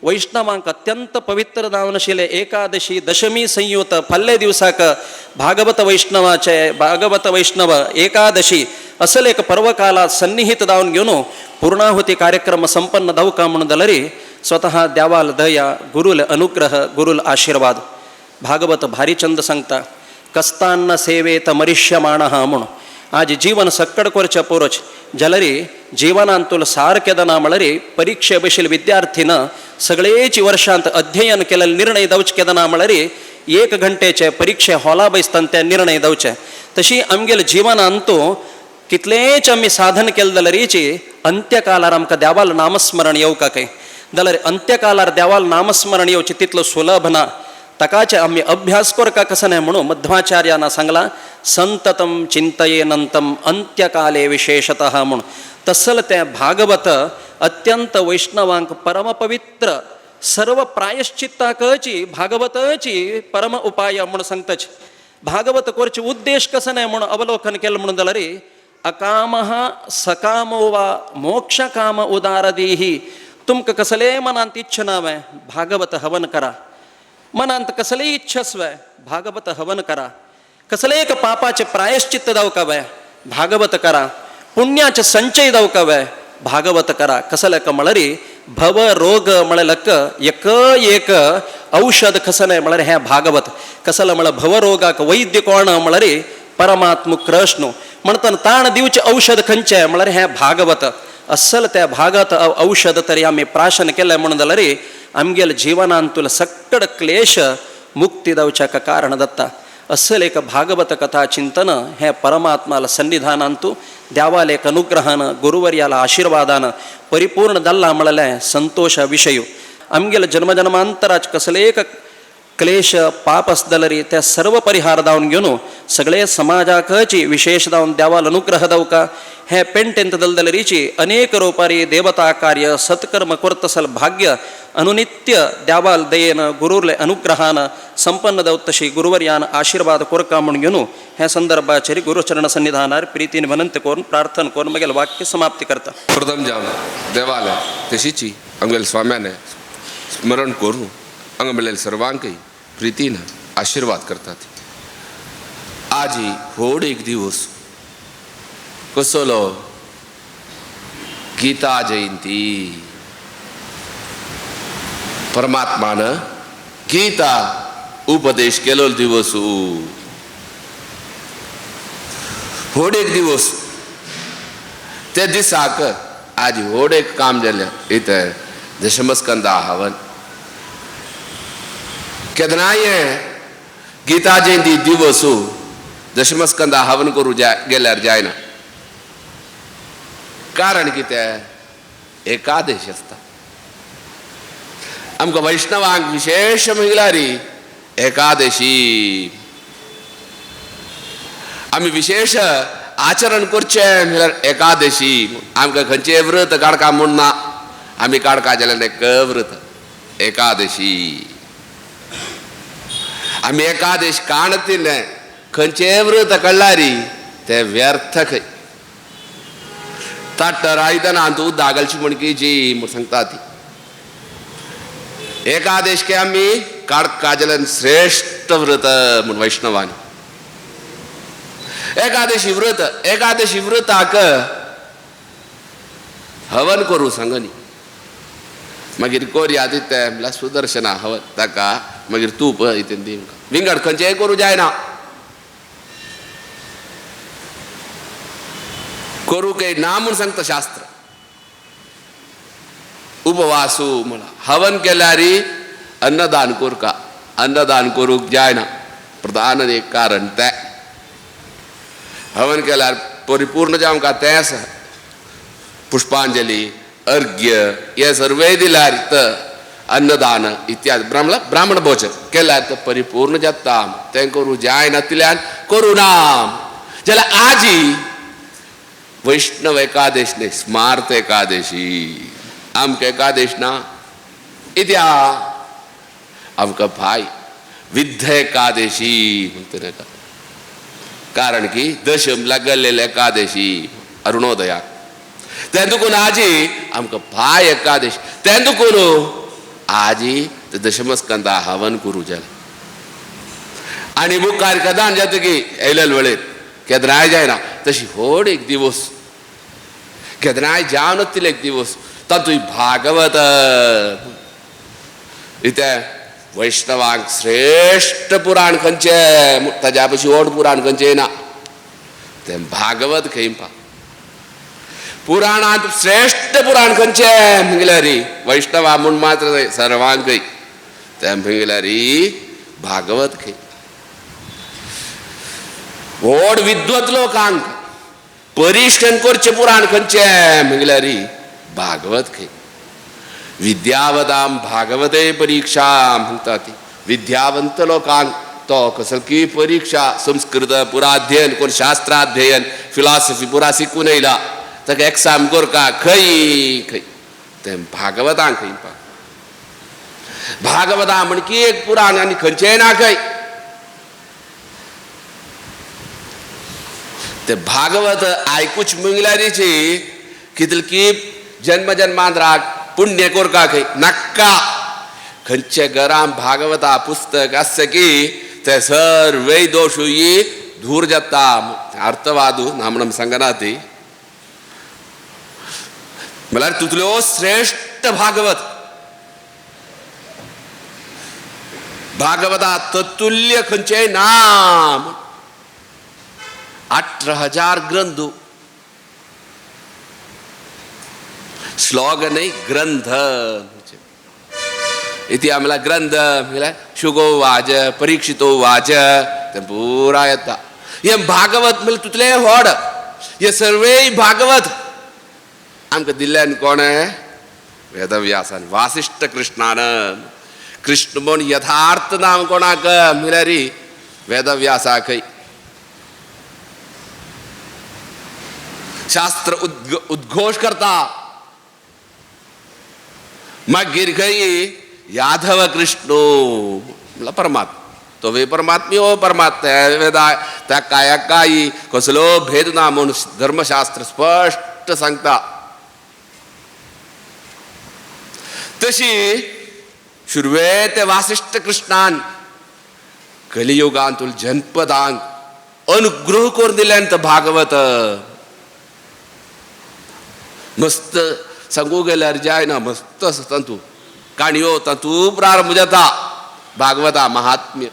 S2: वैष्णवांक अत्यंत पवित्र जावन आशिल्लें एकादशी दशमी संयुत फाल्ले दिवसाक भागवत वैष्णवाचे भागवत वैष्णव एकादशी असल एक पर्वकालात सन्निहित जावन घेवन पूर्णाहुती कार्यक्रम संपन्न जावका म्हणून जाल्यार स्वतः देवाल दया, गुरुल अनुग्रह, गुरुल आशीर्वाद. भागवत भारीचंद सांगता कस्तान्न सेवेत मरिष्यमाण म्हणून. आज जीवन सक्कड करचें पोरच जाल्यार जीवनांतूल सारकें दना म्हळ्यार परीक्षे बशिल्ले विद्यार्थीन सगळेच वर्षांत अध्ययन केलेले निर्णय जावचे केदना म्हळ्यार 1 घंटेचे परीक्षे हॉला बसतना ते निर्णय जावचे. तशी आमगेले जीवनांतू कितलेंच आमी साधन केलें जाल्यारीची अंत्यकालार आमकां देवाल नामस्मरण येवका काय जाल्यार अंत्यकालार देवाल नामस्मरण येवचें तितलो सुलभ ना. तकाचे आमी अभ्यास करका कसो न्हय म्हणून मध्वाचार्यान सांगलां संततम चिंतयेनंतम अंत्यकाले विशेषतः म्हूण. तसल तें भागवत अत्यंत वैष्णवांक परमपवित्र सर्व प्रायश्चित्ताकची भागवतची परम उपाय म्हूण सांगताच. भागवत करचे उद्देश कसो न्हय म्हूण अवलोकन केलें म्हणून जाल्यार अकामः सकामो वा मोक्षकाम उदारदीही. तुमकां कसलेय मनांत इच्छा ना वे भागवत हवन करा, मनांत कसलेय इच्छा स्वे भागवत हवन करा, कसलेय एक पापाचे प्रायश्चित्त जावका वे भागवत करा, पुण्याचे संचय जावका वे भागवत करा. कसलक म्हळ्यार भव रोग म्हळ्यार एक एक औषध कसं न्हय म्हळ्यार हें भागवत. कसलं म्हळ्यार भवरोगाक वैद्य कोण म्हळ्यार परमात्म कृष्ण म्हणटना ताण दिवचें औषध खंयचें म्हळ्यार हें भागवत. अस्सल त्या भागवत औषध तरी आमी प्राशन केलें म्हणून जाल्यार आमगेल्या जिवनांतूल सक्कड क्लेश मुक्ती जावच्याक कारण जाता. अस्सल एक भागवत कथा चिंतन हें परमात्माला सन्निधानांतू देवाल एक अनुग्रहान गुरुवर्याला आशीर्वादान परिपूर्ण जाल्ला म्हळ्यार संतोष विशय. आमगेल्या जन्मजन्मांतराच कसले एक क्लेश पाप आसतले त्या सर्व परिहार जावन घेवन सगळे समाजाकची विशेष जावन देवाल अनुग्रह जावका हे पेंटेंत दलदलरीची अनेक रूपारी देवता कार्य सत्कर्म करतसल भाग्य अनुनित्य देवाल दयेन गुरुले अनुग्रहान संपन्न जावत तशी गुरुवर्यान आशीर्वाद कोरका म्हूण घेवन ह्या संदर्भाचेर गुरुचरण सन्निधानार प्रीतीन विनंती करून प्रार्थना करून मागीर वाक्य समाप्ती करता.
S5: प्रथम जावन देवाले तशीची आमगेल्या स्वाम्याने स्मरण करून हांगा मेळिल्ल्या सर्वांकय प्रितीन आशीर्वाद करतात. आजी व्हड एक दिवस कसलो गीता जयंती. परमात्मान गीता उपदेश केलो दिवस व्हड एक दिवस. त्या दिसाक आज व्हड एक काम जालें इथं दशमस्कंदा हवन. केन्नाय गीता जयंती दिवस दशमस्कंदा हवन करूं गेल्यार जायना. कारण कितें एकादशी आसता. आमकां वैष्णवांक विशेश म्हणल्यार एकादशी आमी विशेश आचरण करचें म्हणल्यार एकादशी. आमकां खंयचें व्रत काडका म्हूण ना, आमी काडका जाल्यार एक व्रत एकादशी. आमी एकादश काणतिल्लें खंयचें व्रत काडल्यार तें व्यर्थ खंय. ताट्ट रायतना तूं दागलची म्हणकी जी म्हूण सांगता ती एकादश के आमी काडका जाल्यार श्रेश्ठ व्रत म्हूण वैष्णवांनी. एकादशी व्रत, एकादशी व्रताक हवन करूं सांगनी, मागीर कोरया दिता म्हणल्यार सुदर्शना हवन ताका, मागीर तूप इतून दी विंगड खंयचेंय करूं जायना, करूं काय ना म्हूण सांगता शास्त्र. उपवासू म्हणा हवन केल्यार अन्नदान करूका, अन्नदान करूंक जायना, प्रधान एक कारण तें. हवन केल्यार परिपूर्ण जावंक तें आसा, पुष्पांजली अर्घ्य हे सर्वय दिल्यार तर अन्नदान इत्यादी ब्राह्मण ब्राह्मण भोजन केल्यार तर परिपूर्ण जाता. तें करूं जायनातिल्यान करूं ना जाल्यार आजी वैष्णव एकादश न्ही स्मार्त एकादशी. आमकां एकादश ना इत्या आमकां भाय विद्ध एकादशी म्हणटा ताका. कारण की दशम लागलेले एकादशी अरुणोदयाक तें दुकून आजी आमकां भाय एकादशी, तें दुकून आजी ते दशमस्कंदा हवन करूं जालें. आनी मुखार केदान जाता की येयलेल वेळेर केदनाय जायना तशी व्हड एक दिवस केदनाय जावन तिले एक दिवस तातूंत भागवत इतें वैष्णवांक श्रेश्ठ पुराण खंयचें, ताज्या पशी व्हड पुराण खंयचें ना तें भागवत खंय. पुराणांत श्रेश्ठ पुराण खंयचें म्हणल्यार वैष्णवा म्हूण मात्र सर्वांकय तें म्हणल्यार भागवत खंय. व्हड विद्वत लोकांक परिश्ठन करचें पुराण खंयचें म्हणल्यार भागवत खंय. विद्यावतां भागवते परीक्षा म्हणटा ती, विद्यावंत लोकांक तो कसली परीक्षा संस्कृत पुराध्ययन कोण शास्त्राध्ययन फिलॉसफी पुरा शिकून येयला ताका एक्साम करका खंय खंय तें भागवतांक खंय. भागवता म्हणकी एक पुराण आनी खंयचेंय ना खंय. ते भागवत आयकूच म्हणल्यारीची कितली जन्म जन्मांतराक पुण्य कोरका खंय नाक्का. खंयचे घरान भागवता पुस्तक आसता की ते सर्वय दोशूय दूर जाता. अर्थवादू ना म्हणून सांगना ती म्हळ्यार तुतल्यो श्रेश्ठ भागवत. भागवता तत्तुल्य खंयचेय नाम. 18,000 ग्रंथ, श्लोक न्ही ग्रंथ. इति आमला ग्रंथ म्हणल्यार शुगो वाज परीक्षितो वाज तें पुरा येता. हें भागवत म्हणल्यार तुतलें व्हड, हे सर्वय भागवत आमकां दिल्ल्यान कोणें वेदव्यासान वासिष्ठ कृष्णान. कृष्ण म्हूण यथार्थ नाम कोणाक म्हणल्यार वेदव्यासाक. शास्त्र उद्घोष करता. मागीर खंय यादव कृष्ण म्हणल्यार परमात्मा, तो वे परमात्मी हो परमात्मा वेदा त्या काया काई कसलो भेद ना म्हूण धर्मशास्त्र स्पश्ट सांगता. तशी सुरवे ते वासिष्ठ कृष्णान कलियुगांतूल जनपदांक अनुग्रह करून दिल्यान तो भागवत. मस्त सांगू गेल्यार जायना मस्त आसा तातूंत काणयो, तातूंत प्रारंभ जाता भागवता महात्म्य.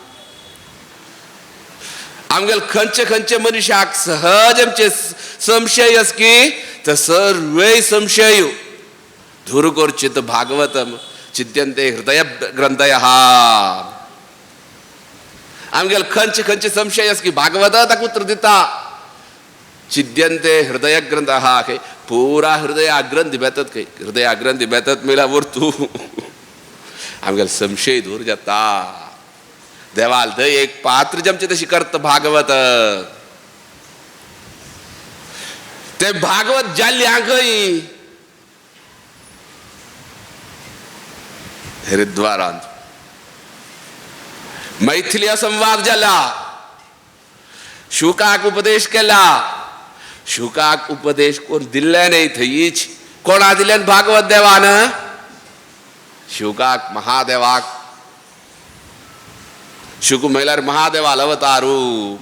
S5: आमगेले खंयचे खंयचे मनशाक सहज आमचे संशय आस की ते सर्वय संशय दूर करचे तो भागवतम चिद्यंते हृदय ग्रंथय. आमगेले खंयचे खंयचे संशय आस की भागवत ताका उतर दिता. चिद्यंते हृदय ग्रंथ खंय पुरा हृदया ग्रंथी बेतत खंय, हृदया ग्रंथी बेतत मेला वरतू आमगेलो संशय दूर जाता. देवाल थंय एक पात्र जमचे तशी करता भागवत, ते भागवत जाल्ली खंय हरिद्वारांत मैथिली संवाद जाला, शुकाक उपदेश केला, शुकाक उपदेश कोण दिल्ले न्हय थंयच, कोणा दिल्यान भागवत देवान शुकाक महादेवाक. शुक म्हणल्यार महादेवाल अवतारू,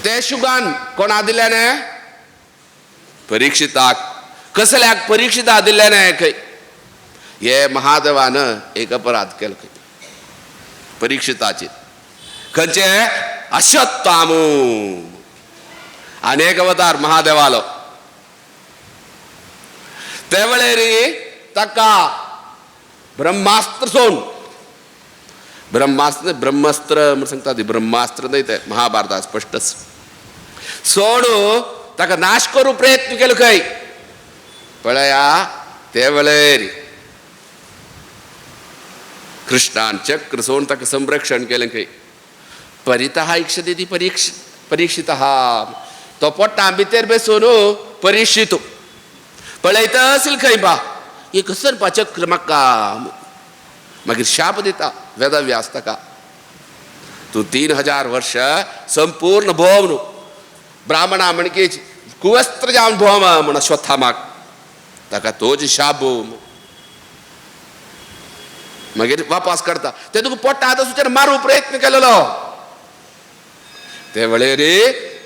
S5: ते शुकान कोणा दिले न्हय परिक्षिताक. कसल्याक परिक्षिता दिल्ले न्हय खंय, हे महादेवान एक अपराध केलो खंय परिक्षिताचेर, खंयचे अश्वत्थामू अनेक अवतार महादेवालो. ते वेळेर ताका ब्रह्मास्त्र सोड, ब्रह्मास्त्र ब्रह्मास्त्र म्हूण सांगता ती, ब्रह्मास्त्र न्हय तें महाभारता स्पश्टच सोडू ताका नाश करूं प्रयत्न केलो खंय. पळया ते वेळेर कृष्णान चक्र सोडून ताका संरक्षण केलें खंय. परितः इक्षति ती परीक्षितः, तो पोटा भितर बसून परीक्षित पळयता आसल खंय बा हे कसर पा चक्र म्हाका. मागीर शाप दिता वेदव्यास ताका, तूं 3000 वर्ष संपूर्ण भोव न्हू ब्राह्मणा म्हणकीच कुवस्त्र जावन भोव म्हण अश्वत्थामाक, ताका तोच शाप. मागीर वापस करता ते तुका पोटा आतां सुचेर मारू प्रयत्न केलेलो. ते वेळेर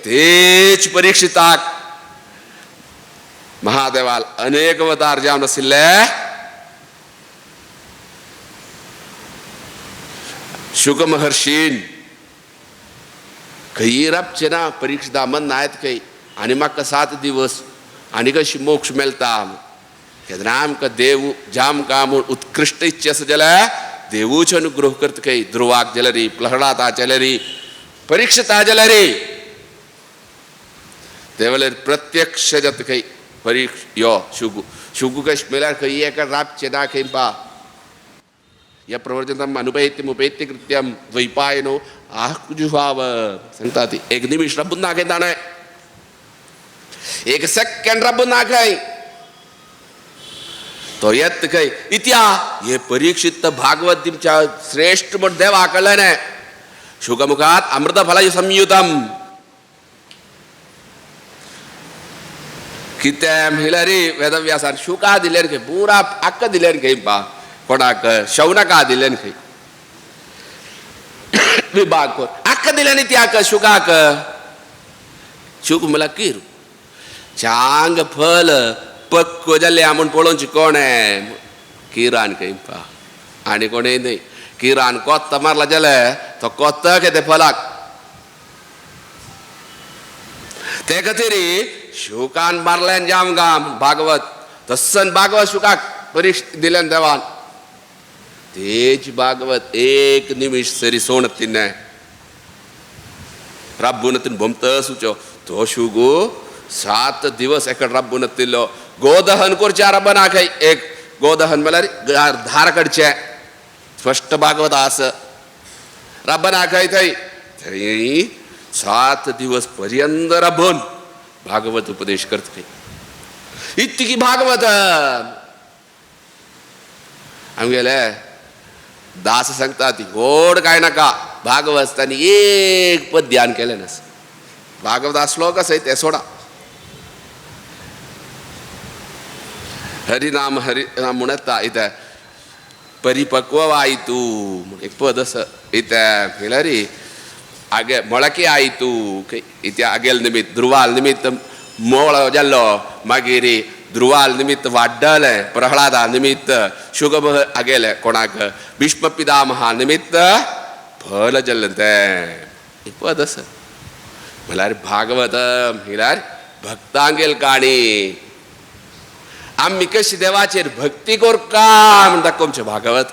S5: तेच परिक्षिताक महादेवाल अनेक अवतार जावन आशिल्ले शुक महर्षीन खंय राबचें ना परिक्षिता मन नायत खंय, आनी म्हाका 7 दिवस आनी कशी मोक्ष मेळटा. केन्ना आमकां देव जामकां म्हूण उत्कृश्ट इच्छा आसा जाल्यार देवूच अनुग्रह करता खंय. ध्रुवाक जाल्यार प्रहलादा जाल्यार परिक्षिता जाल्यार ते वेळार प्रत्यक्ष जाता खंय परीक्ष यो शुगु शुगु कश मेल्यार खंय एका राबचें ना खंय पा. ह्या प्रवर्जनम अनुपैत्य मुपैत्य कृत्यम द्वैपायनो आहुजुहाव सांगता ती. एक निमिश राबून ना खंय ताणें, एक सेकंड राबून ना खंय तो येत खंय. इत्या हे परीक्षित भागवत दिमच्या श्रेष्ठ म्हण देवा कडल्यान शुकमुखात अमृत फलाय संयुतम कितें म्हणल्यार वेदव्यासान शुका दिल्यार खंय पुरा आक्का दिल्यार खंय पा कोणाक शौनका दिल्यान खंय विभाग कर आक्का दिल्यान त्याक शुकाक. शुक म्हणल्यार कीर चांग फल पक्को जालें म्हूण पळोवचें कोणें किरान खंय पा आनी कोणें न्हय. किरान कोत्त मारला जाल्यार तो कोत्त ते फलाक. ते खातीर शुकान मारल्यान जाम गाम भागवत तस्सन भागवत शुकाक परीक्ष दिल्यान देवान. तेच भागवत एक निमिश सरी सोण तिने राब्बून तीन भोमत सुचो तो शुगो 7 दिवस एका राब्बून तिल्लो गोदहन करच्या राबना खंय. एक गोदहन म्हणल्यार धार काडचें स्पश्ट भागवत आस राबना खंय थंय थंय 7 दिवस पर्यंत राबून भागवत उपदेश करता खंय. इतकी भागवत आमगेले दास सांगता ती गोड काय नाका भागवत तांणी एक पद ध्यान केलें नास. भागवत श्लोक आसा ते सोडा, हरिनाम हरिनाम म्हूण येता इतें परिपक्व आयतू एक पद आसा इतें म्हणल्यार आगे ಮೊಳಕೆ ಆಯಿತು ಇತ್ಯ ಅಗೆಲ್ ನಿಮಿತ್ತ ಧ್ರುವಾಲ್ ನಿಮಿತ್ತ ಮೋಳ ಜಲ್ಲೋ मागीर ध्रुवाल निमित्त वाड्डले प्रहलादा निमित्त शुगम अगेले कोणाक भीष्म पितामहा निमित्त फल जल्लें तें एक पद आसा. म्हणल्यार भागवत म्हणल्यार भक्तांगेल काणी. आमी कशी देवाचेर भक्ती करका म्हणटा कोमचें भागवत.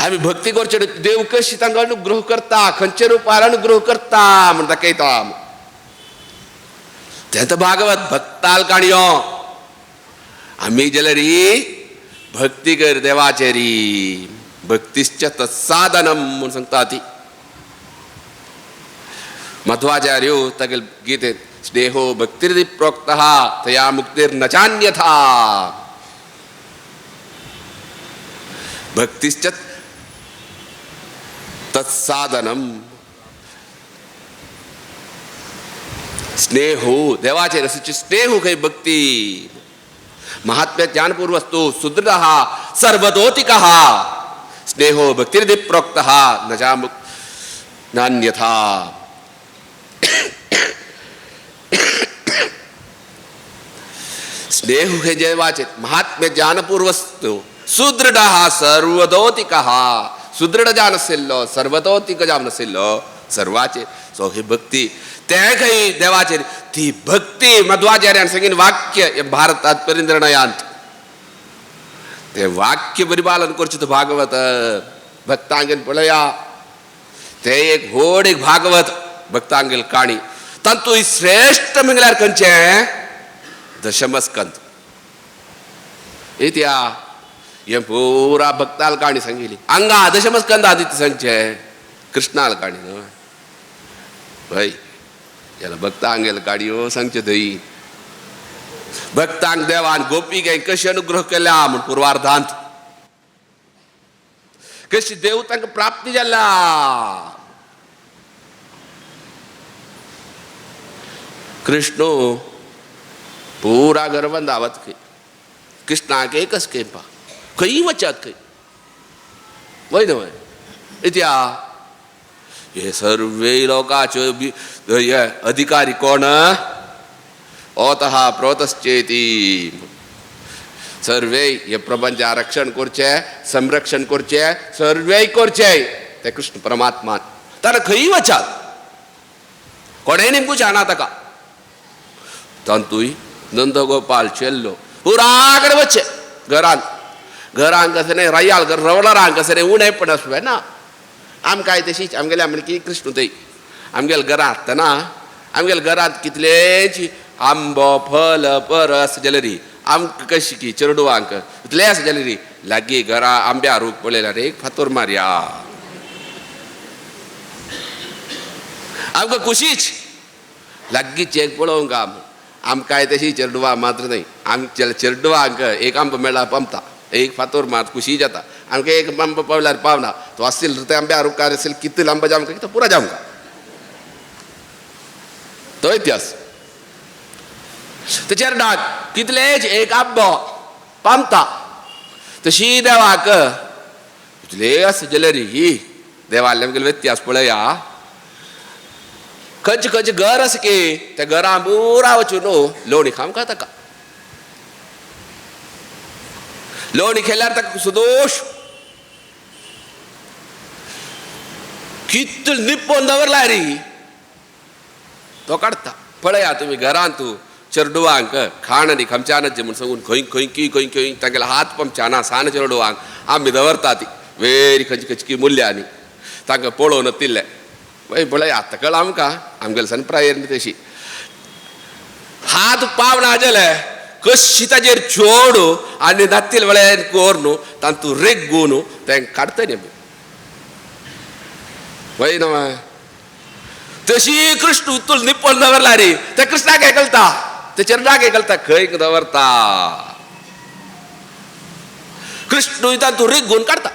S5: आमी भक्ती करचे देव कशी तांकां अनुग्रह करता, खंयचे रुपार अनुग्रह करता म्हण दाखयता. तें तर भागवत भक्ताल काणयो. आमी जाल्यार भक्ती कर देवाचेरी, भक्तिश्च तत्साधनम म्हूण सांगता ती. मध्वाचार्यो तागेले गीतेंत स्नेहो भक्तिरिति प्रोक्तः तया मुक्तिर्न चान्यथा. भक्तिश्च तत्साधनम. स्नेहो देवाचेर आसची स्नेहू खंय भक्ती. महात्म्य ज्ञानपूर्वस्तु सुदृढः सर्वदोतिकः स्नेहो भक्तिरिति प्रोक्तः न चा नान्यथा. स्नेहू हे देवाचेर महात्म्य ज्ञानपूर्वस्तु सुदृढः सर्वदोतिकः. सुदृढ जावन आशिल्लो, सर्वतोतिक जावन आशिल्लो सर्वाचे. सो ही भक्ती ते खंय देवाचेर ती भक्ती मध्वाचार्यान सांगीन वाक्य हे भारतात परिनिर्णयांत ते वाक्य परिपालन करचें तो भागवत भक्तांगेन पळया. ते एक व्हड एक भागवत भक्तांगेल काणी. तातूंत श्रेश्ठ म्हळ्यार खंयचें दशमस्कंद. इत्या हे पुरा भक्ताल काणी सांगिली. हांगा दशमस्कंद आदी सांगचें कृष्णाल काणी न्हय हय. जाल्यार भक्तांगेल काडयो सांगच्यो थंय. भक्तांक देवान गोपीक कशी अनुग्रह केल्या म्हूण पुर्वार्धांत कशी देव तांकां प्राप्ती जाल्या. कृष्ण पुरा गर्वन दावत खंय कृष्णाक एकच खेपा खंय वचात खंय वय न्हय इत्या हे सर्वे लोकाच्यो हे अधिकारी कोण ओतः प्रोतश्चेती. सर्वे हे प्रपंच आरक्षण करचें, संरक्षण करचें, सर्वे करचें ते कृष्ण परमात्मान. ताका खंय वचात कोणें नेमकू जाणा ताका. तातूंय नंदगोपाल चेल्लो पुरा कडेन वचचें घरान. घरान कशें न्हय रयाल रवळरान कशें न्हय उणें पण आसलें ना. आमकांय तशीच आमगेल्या म्हणकी कृष्ण थंय आमगेल्या घरांत आसतना आमगेल्या घरांत कितलेच आंबो फल परस जाल्यार आमकां कशी की चेडवांक इतलें आसा जाल्यार लागीं घरा आंब्या रूख पळयल्यार एक फातोर मारया. आमकां खुशीच लागींच एक पळोवंक आमकांय तशी चेडवां मात्र न्हय. आमच्या चेडवांक एक आंबो मेळ्ळा पंपता एक फातोर मार खुशी जाता. आमकां एक आंबो पावल्यार पावना तो आशिल्लो ते आंब्या रुखार आशिल्लो कितले आंबो जावंक तो पुरा जावंक तो इतिहास. ते चेरडाक कितलेच एक आंबो पामता तशी देवाक इतले आसा जाल्यार ही देवाले आमगेलो व्यत्यास पळया. खंयचे खंयचे घर आसा की त्या घरां पुरा वचून न्हू लोणी खावंक ताका. लोणी खेळ्यार ताका सुदोश कितलो निप्पोन दवरला री तो काडटा. पळया तुमी घरांत चेडवांक खाण आनी खमच्यानाचें म्हूण सांगून खंय खंय की खंय खंय तांगेले हात पंपच्याना सान चेडवांक आमी दवरता ती वेरी खंयची खंयची की मुल्यां तांकां पळोवन तिल्लें वय पळय आतां कळ्ळां आमकां आमगेले सनप्रायर तशी हात पावना जाले कशी ताजेर चोड आनी नातील वेळान कोर न्हू तांतू रेगू न्हू तें काडटलें आमी वय न्हय. तशी कृष्ण उतूल निप्पोन दवरला रे ते कृष्णाक कळटा ते चेरडाक कळटा खंय दवरता. कृष्ण तातूं रेगून काडटा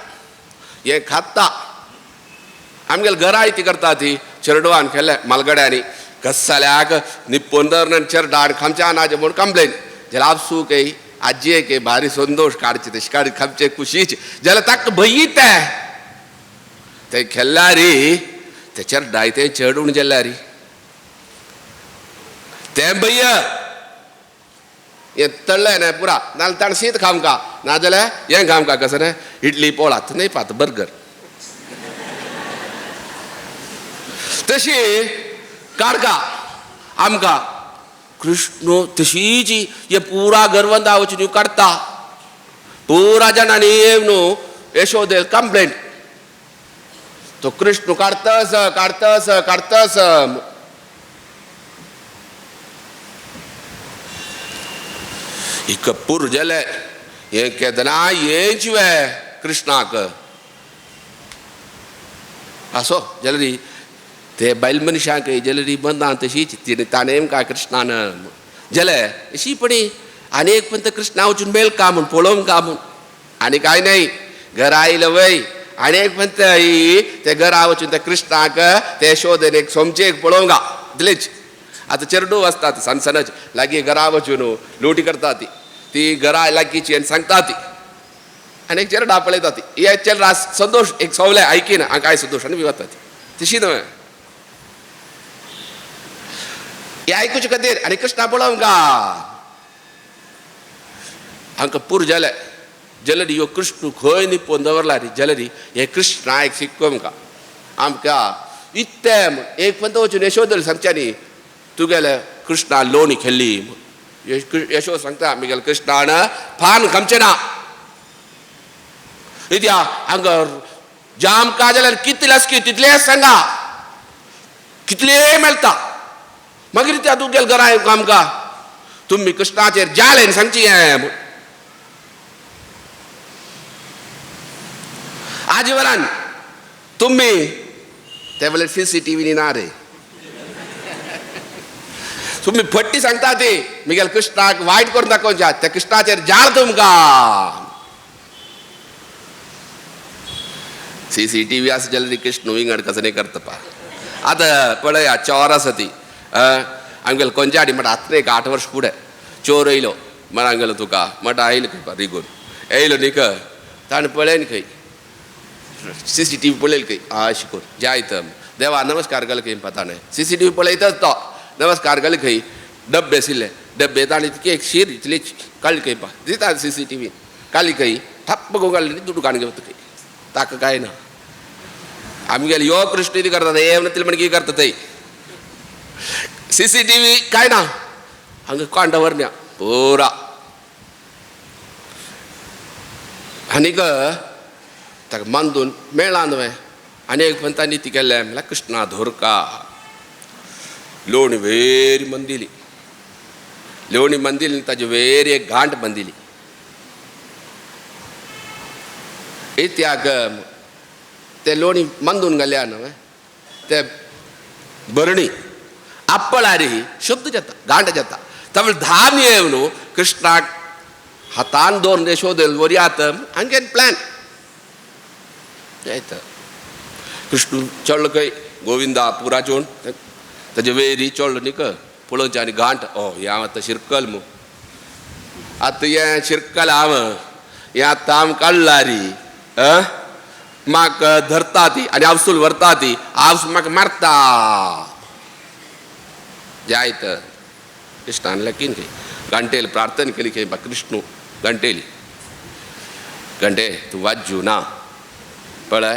S5: हें खाता. आमगेले घराय ती करता ती चेरडवान खेळ्ळे मालगड्यांनी कसाल्याक निप्पोन दवरना चेरडान खामच्या नाजें म्हूण कंप्लेन जाल्यार आपसू काय आजये के भारी संतोश काडचे तशें काड खामचे खुशीच जाल्यार ताका भंयी तें ते खेळ्ळ्या रे ते चेरडाय ते चेडून गेल्या रे तें भंय हें तळ्ळें न्हय पुरा नाजाल्यार ताणें शीत खावंका नाजाल्यार हें खावंका कसं न्हय इडली पोळात न्हय पात बर्गर तशी काडका आमकां कृष्ण तशीच हे पुरा गर्वंदा वचून काडटा. पुरा जाणांनी येवन न्हू यशोदेल कंप्लेंट तो कृष्ण काडतस काडतस काडतस. इक पूर जालें हें केदना हेंच वे कृष्णाक आसो जाल्यार ते बायल मनशांक जाल्यार बंदां तशीच तिणें ताणें काय कृष्णान जालें अशी पडी आनी एक पण कृष्णा वचून मेल का म्हूण पळोवंक का म्हूण आनी कांय न्हय घरा आयलो वय आनी एक पण ते घरा वचून त्या कृष्णाक ते शोधन एक सोमचे एक पळोवंक दिलेच. आतां चेरडू आसतात सनसनच लागीं घरा वचून लोटी करता ती ती घरा लागींची आनी सांगता ती आनी एक चेरडा पळयता ती हे चेरडा संतोश एक सोवले आयकीना आनी कांय संतोश आनी वता ती तशी न्हय हे आयकुचे खातीर आनी कृष्णा पळोवंक हांकां पूर जालें जाल्यार ह्यो कृष्ण खंय निपोवन दवरला रे जाल्यार हे कृष्णा एक शिकोवंक आमकां इत्तें एक पंत वचून यशोदल सांगच्यांनी तुगेले कृष्णा लोणी खेळ्ळी. यशोद सांगता आमगेले कृष्णान फान खामचें ना इत्या हांगा जाम का जाल्यार कितले आसकी तितलें सांगा कितलें मेळटा मागीर त्या तुगेले घरा आमकां तुमी कृष्णाचेर जालें सांगची हें. आजीवरान तुमी ते वेळार सी सी टी व्ही ना रे तुमी फट्टी सांगता ती मिगेल कृष्णाक वायट करून दाखोवच्या त्या कृष्णाचेर जाल तुमकां. सी सी टी व्ही आसा जाल्यार कृष्ण विंगड कसं नाही करता पा. आतां पळया चोर आसा ती आमगेले कोंजाडी म्हणटा आतां एक 8 वर्स फुडें चोर येयलो म्हणा गेलो तुका म्हणटा आयलो खंय रिगून येयलो न्ही क ताणें पळयन खंय सी सी टी व्ही पळयली खंय अशें करून जायत देवा नमस्कार केलो खंय ताणें सी सी टी व्ही पळयतच तो नमस्कार केलो खंय डब्बे आशिल्ले डब्बे ताणें इतकी एक शीर इतली काडली खंय पा दिता सी सी टी व्ही काडली खंय ठप्प करून काडली न्ही दुडू काडून घेवता खंय ताका कांय ना. आमगेले यो कृष्ण कितें करता हे म्हणटले म्हण कितें करता थंय सी सी टी व्ही कांय ना हांगा कोण दवरना पुरा. आनीक ताका मानदून मेळ्ळा न्हय आनी एक पण तांणी ती केलें म्हणल्यार कृष्णा धोरका लोणी वेरी मंदिली लोणी मंदिली ताजे वेरी एक घांट बांदिली. इत्याक ते लोणी मंदून घाल्या न्हय ते बरणी आपळारी शब्द जाता घांट जाता तवळ धाम येवन कृष्णाक हातान दोन यशोदेल वरयात हांगे प्लॅन जायत. कृष्ण चडलो खंय गोविंदा पुराचोन ताजे वेरी चडलो न्ही पळोवचें आनी घांट ओ हें हांव आतां शिरकल मू आतां हें शिरकल हांव हें आतां हांव काडला री म्हाका धरता ती आनी आवसूल व्हरता ती आवस म्हाका मारता जायत. कृष्णान लगीन खंय घांटेल प्रार्थना केली खंय कृष्णू घांटेली घंटे तूं वाज्जू ना पळय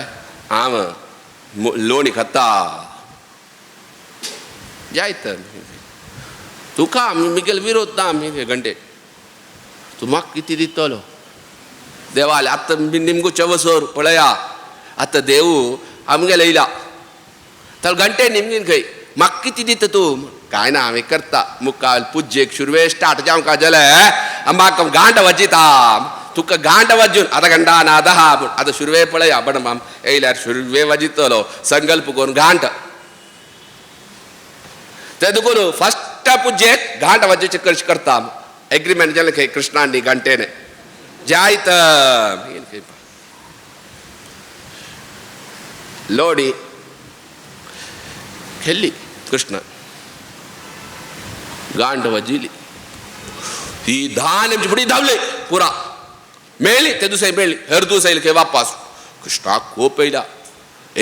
S5: हांव लोणी खाता जायत तुका मिगेल विरोध ना आमी घंटे तूं म्हाका कितें दितलो देवाले आतां निमगो चवसर पळया आतां देव आमगेले येयला तर घंटे निमगीन खंय म्हाका कितें दिता तूं कांय ना हांवें करता मुखार पुजेक सुरवे स्टार्ट जावंक जाल्यार म्हाका घांट वाजयता तुका घांट वाजून आतां घंटा ना आतां पूण आतां सुरवे पळया बण माम येयल्यार सुरवे वाजयतलो संकल्प करून घांट ते देखून फर्स्ट पुजेक घांट वाजोवचें कश करता एग्रीमेंट जालें खंय कृष्णान घांटेने जायत लोडी खेळ्ळी कृष्ण गांठ वाजिली ती धान आमची फुडें धांवली पुरा मेळ्ळी ते दुसरे मेळ्ळी हर दुसरे येयले खंय वापस कृष्णाक खूब येयला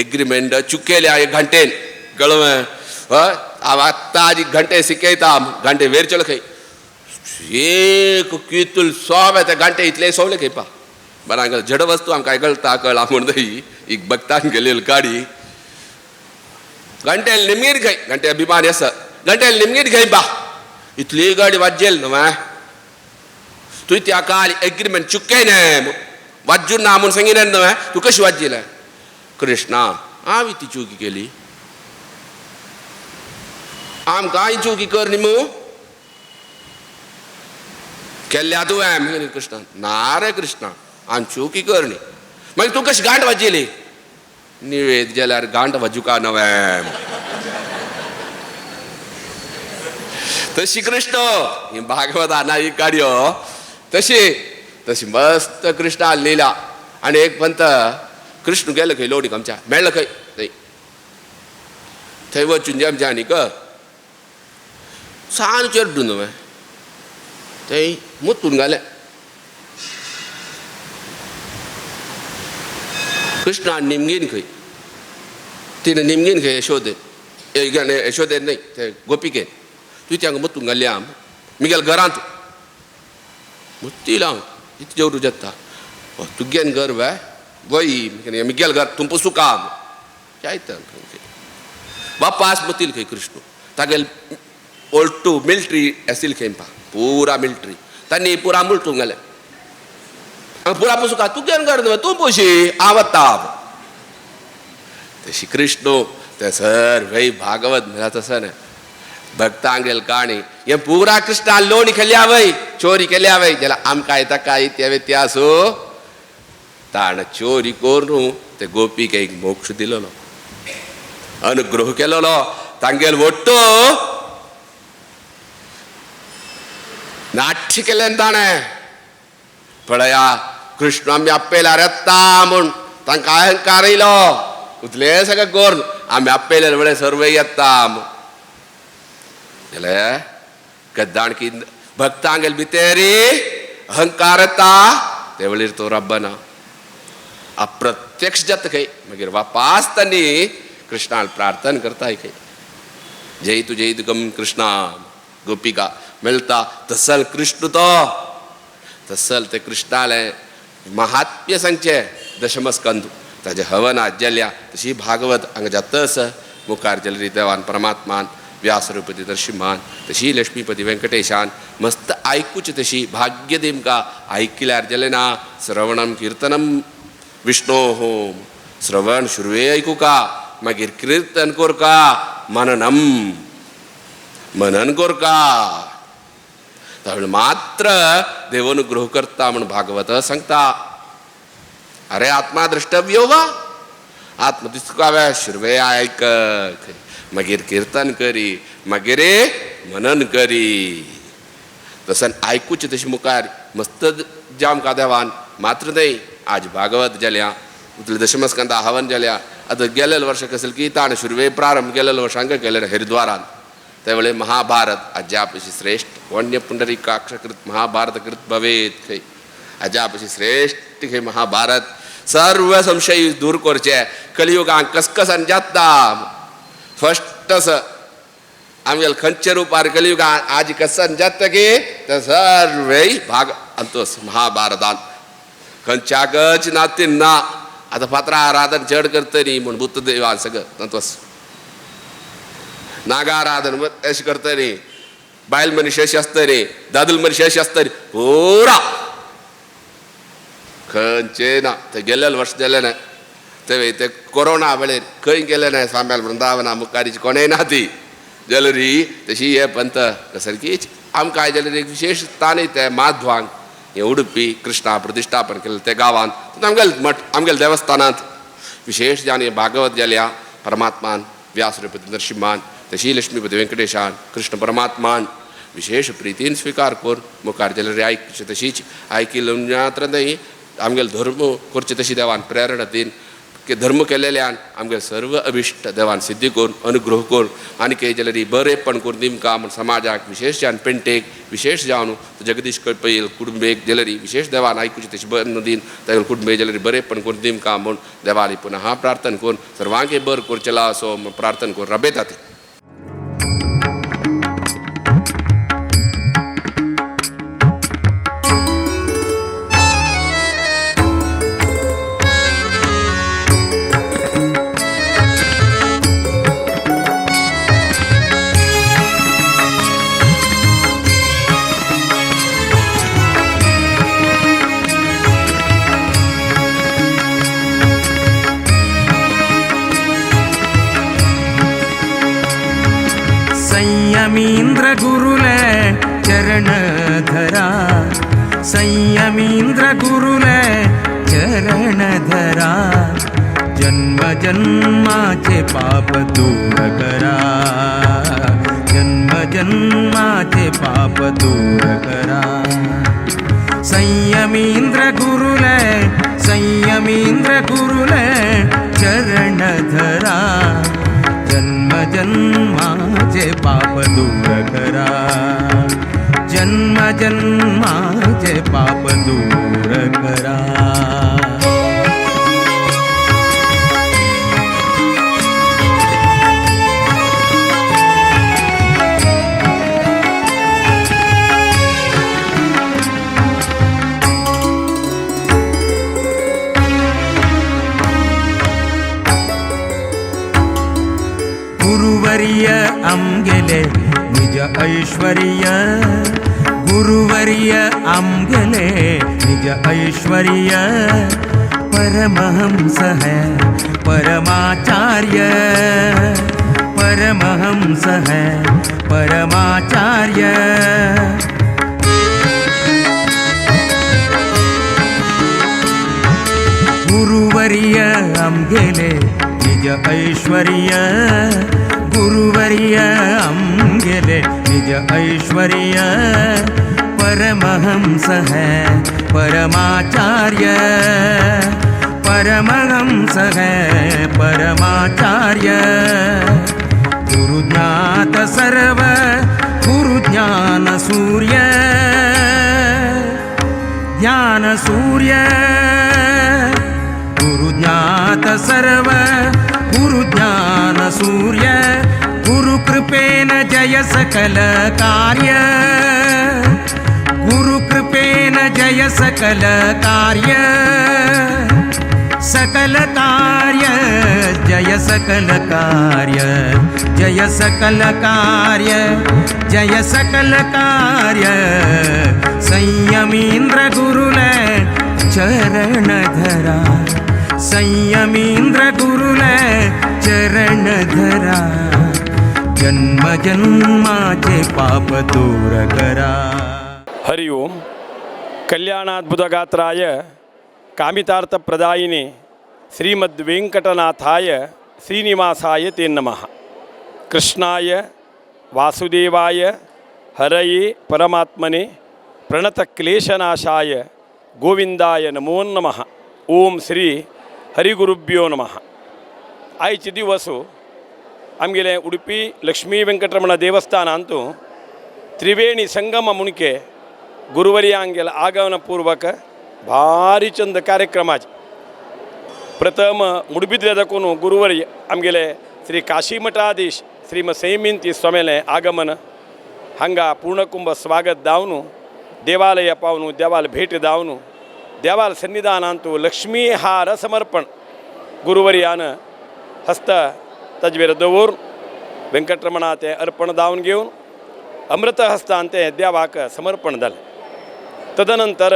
S5: एग्रीमेंट चुकेल्या एक घंटेन कळवें हय हांव आत्तां आजी घंटे शिकयता घंटे वेर चल खंय एक कितूल सोब ते घंटे इतले सोवले खंय पा बरं हांगा जड वस्तू आमकां कळटा कळा म्हूण थंय एक भक्तान गेलेली गाडी घंटे निमगीर खंय घंटे अभिमान आसा घंटे निमगीर खंय बा इतली गाडी वाजेल न्हय तूं त्या काल एग्रीमेंट चुके न्हय वाजून ना म्हूण सांगिल्लें न्हय तूं कशी वाजिल्लें कृष्णा हांवें ती चुकी केली, आमकां चुकी कर न्ही मू केल्ल्या तुवें. कृष्णा ना रे कृष्णा आम चुकी कर न्ही. मागीर तूं कशी गांठ वाजयली? निवेद जाल्यार गांठ वाजुका नवें. तशी कृष्ण ही भागवत ही काडयो तशी तशी मस्त कृष्णा लिला. आनी एक पंत कृष्ण गेलो खंय लोडीक आमच्या मेळ्ळो खंय थंय थंय वचून जे आमच्या आनीक सान चेड्डू न्हय थंय मुतून घालें. कृष्णा निमगीन खंय तिणें निमगीन खंय यशोदे यशोदे न्हय ते गोपिकेन तुवें त्या मुतून घाली आम मिगेल घरांत मुत्तील हांव इतलें जेवरू जाता तुगेन घर वे वय मिगेल घर तूं पुसू काम जायत बापास मुतील खंय कृष्ण तागेल ओल्टू मिलिट्री आशिल्ली खंय पा पुरा मिलिट्री तांणी पुरा मुलटून घालें पुरा पुसू तुगेन घर न्हय तूं पोशी हांव वता. तशी कृष्ण ते सर वय भागवत म्हळ्यार तसं न्हय भक्तांगेल काणी हे पुरा कृष्णा लोणी केल्या वय चोरी केल्या वय जाल्यार आमकां येता काय ते व्यत्यासो ताणें चोरी करून ते गोपीक एक मोक्ष दिलेलो अनुग्रह केलेलो तांगेल वट्टो नाट्य केलें ताणें. पळया कृष्ण आमी आपयल्यार येता म्हूण तांकां अहंकार येयलो उतले सगळें करून आमी आपयले वेळे सर्व येता जाल्यार गद्दाणकी भक्तांगेल भितरी अहंकार येता ते वेळेर तो रब्बना अप्रत्यक्ष जाता खंय. मागीर वापास तांणी कृष्णान प्रार्थना करताय खंय जय तु जय तुगम कृष्णा गोपिका मेळटा तसल कृष्ण तो तसल ते कृष्णालें महात्म्य सांगचें दशमस्कंद ताजें हवन आज्जल्या तशी भागवत हांगा जाता आसा मुखार जलरी देवान परमात्मान व्यासरूपती नरसिंहान तशी लक्ष्मीपती वेंकटेशान मस्त आयकूचे तशी भाग्य दिमका आयकल्यार जालें ना श्रवणम किर्तनम विष्णोः श्रवण सुरवे आयकुका मागीर किर्तन कोरका मननम मनन कोरका त्यावेळी मात्र देवानुग्रह करता म्हण भागवत सांगता. अरे आत्मा द्रष्टव्यो वा आत्म दिसकाव्या शिरवे आयक मागीर किर्तन करी मागीर मनन करी तसन आयकूचे तशें मुखार मस्त जाम का देवान मात्र न्हय आज भागवत जाल्या उतले दशमस्कंदा हवन जाल्या. आतां गेलेले वर्सा कसले की ताणें सुरवे प्रारंभ गेलेले वर्सांक केले हरिद्वारान त्या वेळे महाभारत अजापशी श्रेष्ठ वण्य पुंडरीकाक्षकृत महाभारत कृत भवेत खंय अजापशी श्रेष्ठ खंय महाभारत सर्व संशय दूर करचे कलियुगांक कसकसान जाता फस्ट आमगेले खंयचे रुपार कलियुगान आज कसन जाता की ते सर्वय भाग अंतोस महाभारतान खंयच्याकच नातीन ना. आतां फातरा आराधन चड करतली म्हूण बुद्धदेवान सगळं तातूंत नागाराधन अशें करतली बायल मनीस अशी आसतली दादल मनीस अशी आसतली पुरा खंयचे ना. ते गेल्ले वर्स गेले ना ते ते कोरोना वेळेर खंय गेले ना स्वाम्याल वृंदावना मुखारीची कोणेय ना ती जाल्यार तशी हे पंत सारकीच आमकां जाल्यार एक विशेष ताणें ते माधवांक हे उडुपी कृष्णा प्रतिश्ठापन केलें ते गांवांत आमगेले मठ आमगेले देवस्थानांत विशेष जावन भागवत जाल्या परमात्मान व्यासरूपती नरसिंहान तशी लक्ष्मीपती वेंकटेशान कृष्ण परमात्मान विशेष प्रितीन स्विकार करून मुखार जाल्यार आयकचे तशीच आयकिल्ले मात्र न्हय आमगेले धर्म करचे तशी देवान प्रेरणा दिन की धर्म केलेल्यान आमगे सर्व अभिश्ट देवान सिद्धी करून अनुग्रह करून आनी कितें जाल्यार बरेपण करून दिमकां म्हूण समाजाक विशेष जावन पेंटेक विशेष जावन जगदीश कळपईल कुटुंबेक जाल्यार विशेष देवान आयकुचे तशें बरें दिन तागेले कुटुंबे जाल्यार बरेपण करून दिमकां म्हूण देवाली पुनः प्रार्थना करून सर्वांक बरें करचेला असो म्हूण प्रार्थना करून रबेता ती.
S10: संयमींद्र गुरुले चरण धरा, संयमींद्र गुरुले चरण धरा, जन्म जन्माचे पाप दूर करा, जन्म जन्माचे पाप दूर करा। संयमींद्र गुरुले, संयमींद्र गुरुले चरण धरा, जन्म जन्माचे पाप दूर करा, जन्म जन्माचे पाप दूर करा। गुरुवर्य आमगेले निज ऐश्वर्य, गुरुवर्य आमगेले निज ऐश्वर्य, परमहंस है परमाचार्य, परमहंस है परमाचार्य। गुरुवर्य आमगेले निज ऐश्वर्य, गुरुवर्य आमगेले निज ऐश्वर्य, परमहंस है परमाचार्य, परमहंस है परमाचार्य। गुरुज्ञात सर्व गुरुज्ञान सूर्य, ज्ञान सूर्य, गुरुज्ञात सर्व गुरुज्ञान सूर्य, गुरुकृपेन जय सकल कार्य, गुरुकृपेन जय सकल कार्य, सकल कार्य जय सकल कार्य, जय सकल कार्य, जय सकल कार्य। संयमींद्र गुरुले चरण धरा, संयमींद्र गुरुले चरण धरा, जन्म जन्माचे पाप दूर करा।
S11: हरि ओम। कल्याणाद्भुतगात्राय कामितार्थ प्रदायिने श्रीमद् वेंकटनाथाय श्रीनिवासाय ते नमः। कृष्णाय वासुदेवाय हरये परमात्मने प्रणतक्लेशनाशाय गोविंदाय नमो नमः। ओम श्री हरिगुरुभ्यो नमः। आयचे दिवस आमगेले उडुपी लक्ष्मी वेंकटरमण देवस्थानांतु त्रिवेणी संगम मुणके गुरुवर्यांगेल आगमनपूर्वक भारी चंद कार्यक्रमाचे प्रथम मुडबिद्रे दाखोवन गुरुवर्य आमगेले श्री काशी मठाधीश श्रीम संयमिंती स्वामीले आगमन हांगा पूर्णकुंभ स्वागत दावन देवालय पावन देवाल भेट दावन देवाल सन्निधानांतु लक्ष्मी हार समर्पण गुरुवर्यान हस्त तजवेर दवरून वेंकटरमणा ते अर्पण दावन घेवन अमृत हस्तान ते देवाक समर्पण जालें। तदनंतर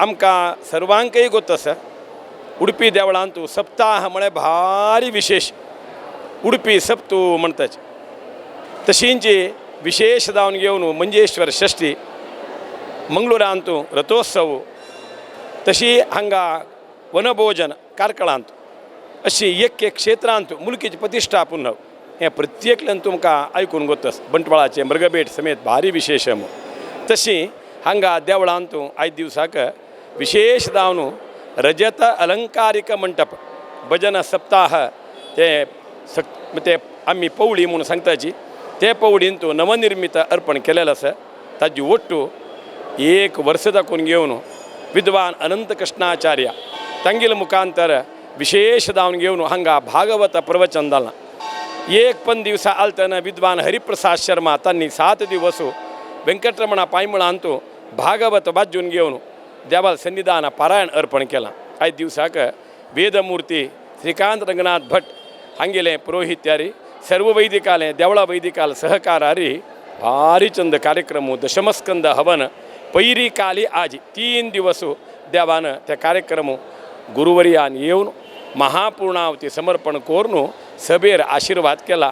S11: आमकां सर्वांकय गोत आसा उडुपी देवळांतु सप्ताह म्हळ्यार भारी विशेष उडुपी सप्तू म्हणटाचे तशींची विशेष जावन घेवन मंजेश्वर षष्ठी मंगळुरांतु रथोत्सव तशी हांगा वनभोजन कार्कळांत अशी एक एक क्षेत्रांत मुलकीची प्रतिश्ठा पुनव हें प्रत्येकल्यान तुमकां आयकून गोत आसा। बंटवाळाचें मृगभेट समेत भारी विशेष म्हूण तशी हांगा देवळांत आयज दिवसाक विशेष जावन रजत अलंकारिक मंटप भजन सप्ताह ते ते आमी पवळी म्हूण सांगताची ते पवळींत नवनिर्मित अर्पण केलेलें आसा। ताजी ಒಟ್ಟು एक वर्स दाखोवन घेवन विद्वान अनंत कृष्णाचार्य तांगेले मुखांतर विशेष जावन घेवन हांगा भागवत प्रवचन जालां। एक पण दिवसा आलतना विद्वान हरिप्रसाद शर्मा तांणी 7 दिवस वेंकटरमणा पायमुळांतु भागवत वाजून घेवन देवाल सन्निधान पारायण अर्पण केलां। आयज दिवसाक वेदमूर्ती श्रीकांत रंगनाथ भट हांगेले पुरोहित्यारी सर्व वैदिकाले देवळा वैदिकाल सहकारारी भारी चंद कार्यक्रम दशमस्कंद हवन पैरी काली आज 3 दिवस देवान त्या कार्यक्रम गुरुवर्यान येवन महापूर्णावती समर्पण करून सभेर आशीर्वाद केला।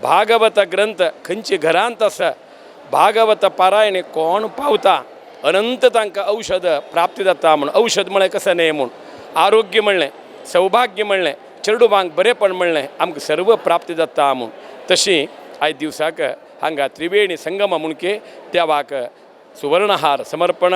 S11: भागवत ग्रंथ खंयचे घरांत आसा, भागवत पारायण कोण पावता अनंत तांकां औषध प्राप्ती जाता म्हूण. औषध म्हळ्यार कसं न्हय म्हूण आरोग्य म्हणलें, सौभाग्य म्हणलें, चेडुबांक बरेपण म्हणलें, आमकां सर्व प्राप्ती जाता म्हूण. तशी आयज दिवसाक हांगा त्रिवेणी संगम म्हणके देवाक सुवर्णहार समर्पण,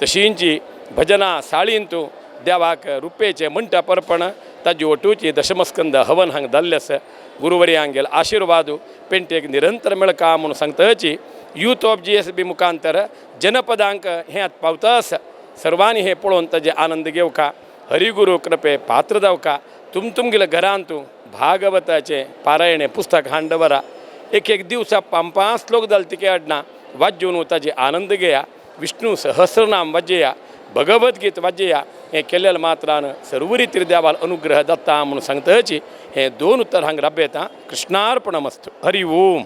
S11: तशींची भजनां साळींतू देवाक रुपेचें मंटप अर्पण, ताजी ओटूची दशमस्कंद हवन हांगा जाल्लें आसा. गुरुवर्यांगेल आशिर्वाद पेंटेक निरंतर मेळका म्हूण सांगताची. यूथ ऑफ GSB मुखांतर जनपदांक हें आतां पावता आसा. सर्वांनी हें पळोवन ताजे आनंद घेवका, हरिगुरू कृपे पात्र जावका. तुम तुमगेल्या घरांत भागवताचें पारायणें पुस्तक हाडून दवरा. एक एक दिवसा पांच श्लोक जाले तिके हाडना वाजोवन ताजे आनंद घेया. विष्णू सहस्रनाम वाजया, भगवद्गीत वाजया. हें केल्ल्या मात्रान सर्व रितीर देवाल अनुग्रह जाता म्हूण सांगताची. हें दोन उतर हांगा राबयता. कृष्णार्पणमस्तु. हरि ओम.